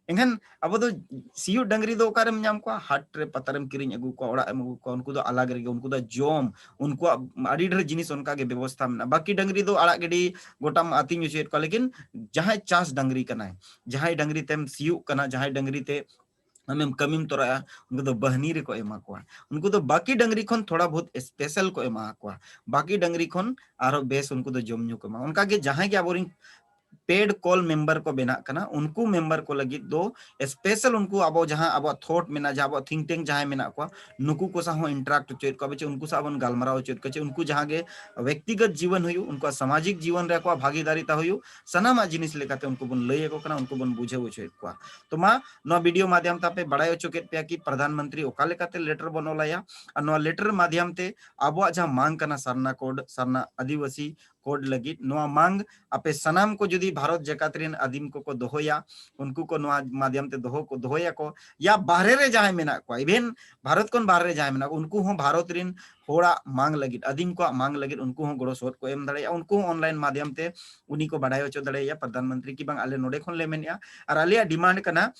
ᱮᱱᱠᱷᱟᱱ ᱟᱵᱚ ᱫᱚ ᱥᱤᱭᱳᱜ ᱰᱟᱹᱝᱨᱤ ᱫᱚ ᱚᱠᱟᱨᱮᱢ ᱧᱟᱢ ᱠᱚᱣᱟ? ᱦᱟᱴ ᱨᱮ, ᱯᱟᱛᱟ ᱨᱮᱢ ᱠᱤᱨᱤᱧ ᱟᱹᱜᱩ ᱠᱚᱣᱟ, ᱚᱲᱟᱜ ᱮᱢ ᱟᱹᱜᱩ ᱠᱚᱣᱟ, ᱩᱱᱠᱩ ᱫᱚ ᱟᱞᱟᱜᱽ ᱨᱮᱜᱮ, ᱩᱱᱠᱩ ᱫᱚ ᱡᱚᱢ, ᱩᱱᱠᱩᱣᱟᱜ ᱟᱹᱰᱤ ᱰᱷᱮᱨ ᱡᱤᱱᱤᱥ ᱚᱱᱠᱟ ᱜᱮ ᱵᱮᱵᱚᱥᱛᱷᱟ ᱢᱮᱱᱟᱜᱼᱟ᱾ ᱵᱟᱹᱠᱤ ᱰᱟᱹᱝᱨᱤ ᱫᱚ ᱟᱲᱟᱜ ᱜᱤᱰᱤ ᱜᱚᱴᱟᱢ ᱟᱹᱛᱤᱧ ᱦᱚᱪᱚᱭᱮᱫ ᱠᱚᱣᱟ, ᱞᱮᱠᱤᱱ ᱡᱟᱦᱟᱸᱭ ᱪᱟᱥ ᱰᱟᱹᱝᱨᱤ ᱠᱟᱱᱟᱭ, ᱡᱟᱦᱟᱸᱭ ᱰᱟᱹᱝᱨᱤ ᱛᱮᱢ ᱥᱤᱭᱳᱜ ᱠᱟᱱᱟ, ᱡᱟᱦᱟᱸᱭ ᱰᱟᱹᱝᱨᱤ ᱛᱮ ᱟᱢᱮᱢ ᱠᱟᱹᱢᱤᱢ ᱛᱚᱨᱟᱭᱟ, ᱩᱱᱠᱩ ᱫᱚ ᱵᱟᱹᱦᱱᱤ ᱨᱮᱠᱚ ᱮᱢᱟ ᱠᱚᱣᱟ᱾ ᱩᱱᱠᱩ ᱫᱚ ᱵᱟᱹᱠᱤ ᱰᱟᱹᱝᱨᱤ ᱠᱷᱚᱱ ᱛᱷᱚᱲᱟ ᱵᱚᱦᱩᱛ ᱥᱯᱮᱥᱟᱞ ᱠᱚ ᱮᱢᱟ ᱠᱚᱣᱟ, ᱵᱟᱹᱠᱤ ᱰᱟᱹᱝᱨᱤ ᱠᱷᱚᱱ ᱟᱨᱦᱚᱸ ᱵᱮᱥ ᱩᱱᱠᱩ ᱫᱚ ᱡᱚᱢ ᱧᱩ ᱠᱚ ᱮᱢᱟ᱾ ᱚᱱᱠᱟ ᱜᱮ ᱡᱟᱦᱟᱸᱭ ᱜᱮ ᱟᱵᱚᱨᱮᱱ ᱯᱮᱰ ᱠᱚᱞ ᱢᱮᱢᱵᱟᱨ ᱠᱚ ᱵᱮᱱᱟᱜ ᱠᱟᱱᱟ, ᱩᱱᱠᱩ ᱢᱮᱢᱵᱟᱨ ᱠᱚ ᱞᱟᱹᱜᱤᱫ ᱫᱚ ᱥᱯᱮᱥᱟᱞ ᱩᱱᱠᱩ ᱟᱵᱚ ᱡᱟᱦᱟᱸ ᱟᱵᱚᱣᱟᱜ ᱛᱷᱚᱴ ᱢᱮᱱᱟᱜᱼᱟ, ᱡᱟᱦᱟᱸ ᱟᱵᱚᱣᱟᱜ ᱛᱷᱤᱝᱠ ᱴᱮᱝᱠ ᱡᱟᱦᱟᱸᱭ ᱢᱮᱱᱟᱜ ᱠᱚᱣᱟ, ᱱᱩᱠᱩ ᱠᱚ ᱥᱟᱶ ᱦᱚᱸ ᱤᱱᱴᱟᱨᱟᱠᱴ ᱦᱚᱪᱚᱭᱮᱫ ᱠᱚᱣᱟ, ᱵᱟᱪᱮ ᱩᱱᱠᱩ ᱥᱟᱶ ᱵᱚᱱ ᱜᱟᱞᱢᱟᱨᱟᱣ ᱦᱚᱪᱚᱭᱮᱫ ᱠᱚᱣᱟ, ᱪᱮ ᱩᱱᱠᱩ ᱡᱟᱦᱟᱸ ᱜᱮ ᱵᱮᱠᱛᱤᱜᱚᱛ ᱡᱤᱵᱚᱱ ᱦᱩᱭᱩᱜ, ᱩᱱᱠᱩᱣᱟᱜ ᱥᱟᱢᱟᱡᱤᱠ ᱡᱤᱵᱚᱱ ᱨᱮ ᱟᱠᱚᱣᱟᱜ ᱵᱷᱟᱜᱤᱫᱟᱨᱤᱛᱟ ᱦᱩᱭᱩᱜ, ᱥᱟᱱᱟᱢᱟᱜ ᱡᱤᱱᱤᱥ ᱞᱮᱠᱟᱛᱮ ᱩᱱᱠᱩ ᱵᱚᱱ ᱞᱟᱹᱭ ᱟᱠᱚ ᱠᱟᱱᱟ, ᱩᱱᱠᱩ ᱵᱚᱱ ᱵᱩᱡᱷᱟᱹᱣ ᱦᱚᱪᱚᱭᱮᱫ ᱠᱚᱣᱟ᱾ ᱛᱚ ᱢᱟ, ᱱᱚᱣᱟ ᱵᱷᱤᱰᱤᱭᱳ ᱢᱟᱫᱷᱭᱟᱢ ᱛᱮ ᱟᱯᱮ ᱵᱟᱲᱟᱭ ᱦᱚᱪᱚ ᱠᱮᱫ ᱯᱮᱭᱟ ᱠᱤ ᱯᱨᱚᱫᱷᱟᱱ ᱢᱚᱱᱛᱨᱤ ᱚᱠᱟ ᱞᱮᱠᱟᱛᱮ ᱞᱮᱴᱟᱨ ᱵᱚᱱ ᱚᱞᱟᱭᱟ, ᱟᱨ ᱱᱚᱣᱟ ᱞᱮᱴᱟᱨ ᱢᱟᱫᱷᱭᱟᱢ ᱛᱮ ᱟᱵᱚᱣᱟᱜ ᱡᱟᱦᱟᱸ ᱢᱟᱝ ᱠᱟᱱᱟ ᱥᱟᱨᱱᱟ ᱠᱳᱰ, ᱥᱟᱨᱱᱟ ᱟᱹᱫᱤᱵᱟᱹᱥᱤ code ᱞᱟᱹᱜᱤᱫ ᱱᱚᱣᱟ ᱢᱟᱝ ᱟᱯᱮ ᱥᱟᱱᱟᱢ ᱠᱚ ᱡᱩᱫᱤ ᱵᱷᱟᱨᱚᱛ ᱡᱟᱠᱟᱛ ᱨᱮᱱ ᱟᱹᱫᱤᱢ ᱠᱚᱠᱚ ᱫᱚᱦᱚᱭᱟ, ᱩᱱᱠᱩ ᱠᱚ ᱱᱚᱣᱟ ᱢᱟᱫᱷᱭᱚᱢ ᱛᱮ ᱫᱚᱦᱚ ᱠᱚ ᱫᱚᱦᱚᱭᱟᱠᱚ, ᱭᱟ ᱵᱟᱦᱨᱮ ᱨᱮ ᱡᱟᱦᱟᱸᱭ ᱢᱮᱱᱟᱜ ᱠᱚᱣᱟ, even ᱵᱷᱟᱨᱚᱛ ᱠᱷᱚᱱ ᱵᱟᱦᱨᱮ ᱨᱮ ᱡᱟᱦᱟᱸᱭ ᱢᱮᱱᱟᱜ ᱠᱚᱣᱟ, ᱩᱱᱠᱩ ᱦᱚᱸ ᱵᱷᱟᱨᱚᱛ ᱨᱮᱱ ᱦᱚᱲᱟᱜ ᱢᱟᱝ ᱞᱟᱹᱜᱤᱫ, ᱟᱹᱫᱤᱢ ᱠᱚᱣᱟᱜ ᱢᱟᱝ ᱞᱟᱹᱜᱤᱫ ᱩᱱᱠᱩ ᱦᱚᱸ ᱜᱚᱲᱚ ᱥᱚᱦᱚᱫ ᱠᱚ ᱮᱢ ᱫᱟᱲᱮᱭᱟᱜᱼᱟ᱾ ᱩᱱᱠᱩ ᱦᱚᱸ online ᱢᱟᱫᱷᱭᱚᱢ ᱛᱮ ᱩᱱᱤ ᱠᱚ ᱵᱟᱰᱟᱭ ᱦᱚᱪᱚ ᱫᱟᱲᱮᱭᱟᱭᱟ ᱯᱨᱚᱫᱷᱟᱱ ᱢᱚᱱᱛᱨᱤ ᱠᱤ ᱵᱟᱝ ᱟᱞᱮ ᱱᱚᱰᱮ ᱠᱷᱚᱱ ᱞᱮ ᱢᱮᱱᱮᱜᱼᱟ᱾ ᱟᱨ ᱟᱞᱮᱭᱟᱜ demand ᱠᱟᱱᱟ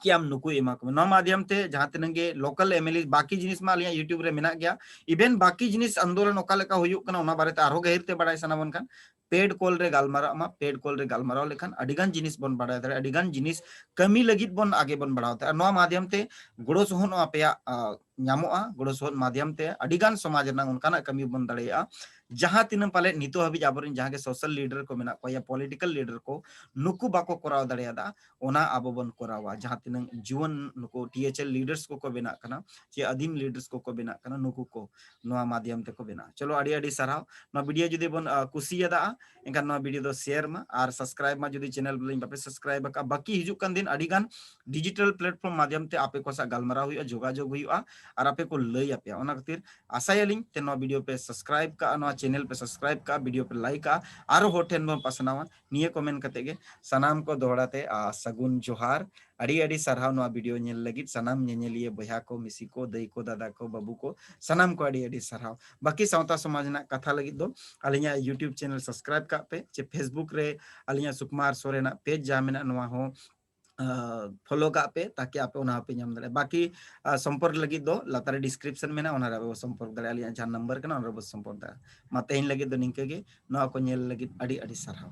ᱠᱤ ᱟᱢ ᱱᱩᱠᱩ ᱮᱢᱟ ᱠᱚᱢᱮ᱾ ᱱᱚᱣᱟ ᱢᱟᱫᱷᱭᱚᱢ ᱛᱮ ᱡᱟᱦᱟᱸ ᱛᱤᱱᱟᱹᱜ ᱜᱮ local MLA, ᱵᱟᱠᱤ ᱡᱤᱱᱤᱥ ᱢᱟ ᱟᱞᱮᱭᱟᱜ YouTube ᱨᱮ ᱢᱮᱱᱟᱜ ᱜᱮᱭᱟ, even ᱵᱟᱠᱤ ᱡᱤᱱᱤᱥ ᱟᱱᱫᱳᱞᱚᱱ ᱚᱠᱟ ᱞᱮᱠᱟ ᱦᱩᱭᱩᱜ ᱠᱟᱱᱟ ᱚᱱᱟ ᱵᱟᱨᱮᱛᱮ ᱟᱨᱦᱚᱸ ᱜᱟᱹᱦᱤᱨ ᱛᱮ ᱵᱟᱰᱟᱭ ᱥᱟᱱᱟ ᱵᱚᱱ ᱠᱷᱟᱱ paid call ᱨᱮ ᱜᱟᱞᱢᱟᱨᱟᱜ ᱢᱟ᱾ Paid call ᱨᱮ ᱜᱟᱞᱢᱟᱨᱟᱣ ᱞᱮᱠᱷᱟᱱ ᱟᱹᱰᱤ ᱜᱟᱱ ᱡᱤᱱᱤᱥ ᱵᱚᱱ ᱵᱟᱰᱟᱭ ᱫᱟᱲᱮᱭᱟᱜᱼᱟ, ᱟᱹᱰᱤ ᱜᱟᱱ ᱡᱤᱱᱤᱥ ᱠᱟᱹᱢᱤ ᱞᱟᱹᱜᱤᱫ ᱵᱚᱱ ᱟᱜᱮ ᱵᱚᱱ ᱵᱟᱲᱦᱟᱣ ᱫᱟᱲᱮᱭᱟᱜᱼᱟ᱾ ᱱᱚᱣᱟ ᱢᱟᱫᱷᱭᱚᱢ ᱛᱮ ᱜᱚᱲᱚ ᱥᱚᱦᱚᱫ ᱦᱚᱸ ᱟᱯᱮᱭᱟᱜ, ᱟ, ᱧᱟᱢᱚᱜᱼᱟ᱾ ᱜᱚᱲᱚ ᱥᱚᱦᱚᱫ ᱢᱟᱫᱷᱭᱚᱢ ᱛᱮ ᱟᱹᱰᱤ ᱜᱟᱱ ᱥᱚᱢᱟᱡᱽ ᱨᱮᱱᱟᱜ ᱚᱱᱠᱟᱱᱟᱜ ᱠᱟᱹᱢᱤ ᱵᱚᱱ ᱫᱟᱲᱮᱭᱟᱜᱼᱟ, ᱡᱟᱦᱟᱸ ᱛᱤᱱᱟᱹᱜ ᱯᱟᱞᱮ ᱱᱤᱛᱚᱜ ᱦᱟᱹᱵᱤᱡ ᱟᱵᱚᱨᱮᱱ ᱡᱟᱦᱟᱸ ᱜᱮ social leader ᱠᱚ ᱢᱮᱱᱟᱜ ᱠᱚᱣᱟ ᱭᱟ political leader ᱠᱚ, ᱱᱩᱠᱩ ᱵᱟᱠᱚ ᱠᱚᱨᱟᱣ ᱫᱟᱲᱮᱭᱟᱫᱟ, ᱚᱱᱟ ᱟᱵᱚ ᱵᱚᱱ ᱠᱚᱨᱟᱣᱟ᱾ ᱡᱟᱦᱟᱸ ᱛᱤᱱᱟᱹᱜ ᱡᱩᱣᱟᱹᱱ ᱱᱩᱠᱩ THL leaders ᱠᱚᱠᱚ ᱵᱮᱱᱟᱜ ᱠᱟᱱᱟ, ᱪᱮ ᱟᱹᱫᱤᱢ leaders ᱠᱚᱠᱚ ᱵᱮᱱᱟᱜ ᱠᱟᱱᱟ, ᱱᱩᱠᱩ ᱠᱚ ᱱᱚᱣᱟ ᱢᱟᱫᱷᱭᱚᱢ ᱛᱮᱠᱚ ᱵᱮᱱᱟᱜᱼᱟ᱾ ᱪᱚᱞᱚ, ᱟᱹᱰᱤ ᱟᱹᱰᱤ ᱥᱟᱨᱦᱟᱣ᱾ ᱱᱚᱣᱟ video ᱡᱩᱫᱤ ᱵᱚᱱ, ᱟ, ᱠᱩᱥᱤᱭᱟᱫᱟ, ᱮᱱᱠᱷᱟᱱ ᱱᱚᱣᱟ video ᱫᱚ share ᱢᱟ ᱟᱨ subscribe ᱢᱟ, ᱡᱩᱫᱤ channel ᱵᱟᱯᱮ subscribe ᱟᱠᱟᱫᱼᱟ᱾ ᱵᱟᱹᱠᱤ ᱦᱤᱡᱩᱜ ᱠᱟᱱ ᱫᱤᱱ ᱟᱹᱰᱤ ᱜᱟᱱ digital platform ᱢᱟᱫᱷᱭᱚᱢ ᱛᱮ ᱟᱯᱮ ᱠᱚ ᱥᱟᱶ ᱜᱟᱞᱢᱟᱨᱟᱣ ᱦᱩᱭᱩᱜᱼᱟ, ᱡᱳᱜᱟᱡᱳᱜᱽ ᱦᱩᱭᱩᱜᱼᱟ ᱟᱨ ᱟᱯᱮ ᱠᱚ ᱞᱟᱹᱭ ᱟᱯᱮᱭᱟ᱾ ᱚᱱᱟ ᱠᱷᱟᱹᱛᱤᱨ ᱟᱥᱟᱭᱟᱞᱤᱧ ᱛᱮ ᱱᱚᱣᱟ video ᱯᱮ subscribe ᱠᱟᱜᱼᱟ, ᱱᱚᱣᱟ channel ᱯᱮ subscribe ᱠᱟᱜᱼᱟ, video ᱯᱮ like ᱠᱟᱜᱼᱟ, ᱟᱨᱚ ᱦᱚᱲ ᱴᱷᱮᱱ ᱵᱚᱱ ᱯᱟᱥᱱᱟᱣᱟ᱾ ᱱᱤᱭᱟᱹ ᱠᱚ ᱢᱮᱱ ᱠᱟᱛᱮ ᱜᱮ ᱥᱟᱱᱟᱢ ᱠᱚ ᱫᱚᱦᱲᱟ ᱛᱮ, ᱟ, ᱥᱟᱹᱜᱩᱱ ᱡᱚᱦᱟᱨ᱾ ᱟᱹᱰᱤ ᱟᱹᱰᱤ ᱥᱟᱨᱦᱟᱣ ᱱᱚᱣᱟ video ᱧᱮᱞ ᱞᱟᱹᱜᱤᱫ ᱥᱟᱱᱟᱢ ᱧᱮᱧᱮᱞᱤᱭᱟᱹ ᱵᱚᱭᱦᱟ ᱠᱚ, ᱢᱤᱥᱤ ᱠᱚ, ᱫᱟᱹᱭ ᱠᱚ, ᱫᱟᱫᱟ ᱠᱚ, ᱵᱟᱹᱵᱩ ᱠᱚ, ᱥᱟᱱᱟᱢ ᱠᱚ ᱟᱹᱰᱤ ᱟᱹᱰᱤ ᱥᱟᱨᱦᱟᱣ᱾ ᱵᱟᱹᱠᱤ ᱥᱟᱶᱛᱟ ᱥᱚᱢᱟᱡᱽ ᱨᱮᱱᱟᱜ ᱠᱟᱛᱷᱟ ᱞᱟᱹᱜᱤᱫ ᱫᱚ ᱟᱹᱞᱤᱧᱟᱜ YouTube channel subscribe ᱠᱟᱜ ᱯᱮ, ᱪᱮ Facebook ᱨᱮ ᱟᱹᱞᱤᱧᱟᱜ ᱥᱩᱠᱢᱟᱨ ᱥᱚᱨᱮᱱᱟᱜ page ᱡᱟᱦᱟᱸ ᱢᱮᱱᱟᱜᱼᱟ, ᱱᱚᱣᱟ ᱦᱚᱸ, ᱟ, follow ᱠᱟᱜ ᱯᱮ, ᱛᱟᱠᱤ ᱟᱯᱮ ᱚᱱᱟ ᱦᱚᱸᱯᱮ ᱧᱟᱢ ᱫᱟᱲᱮᱭᱟᱜᱼᱟ᱾ ᱵᱟᱹᱠᱤ, ᱟ, ᱥᱚᱢᱯᱚᱨᱠ ᱞᱟᱹᱜᱤᱫ ᱫᱚ ᱞᱟᱛᱟᱨ ᱨᱮ description ᱢᱮᱱᱟᱜᱼᱟ, ᱚᱱᱟ ᱨᱮ ᱟᱯᱮ ᱵᱚ ᱥᱚᱢᱯᱚᱨᱠ ᱫᱟᱲᱮᱭᱟᱜᱼᱟ᱾ ᱟᱹᱞᱤᱧᱟᱜ ᱡᱟᱦᱟᱸ number ᱠᱟᱱᱟ, ᱚᱱᱟ ᱨᱮᱵᱚ ᱥᱚᱢᱯᱚᱨᱠ ᱫᱟᱲᱮᱭᱟᱜᱼᱟ᱾ ᱢᱟ ᱛᱮᱦᱮᱧ ᱞᱟᱹᱜᱤᱫ ᱫᱚ ᱱᱤᱝᱠᱟᱹ ᱜᱮ᱾ ᱱᱚᱣᱟ ᱠᱚ ᱧᱮᱞ ᱞᱟᱹᱜᱤᱫ ᱟᱹᱰᱤ ᱟᱹᱰᱤ ᱥᱟᱨᱦᱟᱣ᱾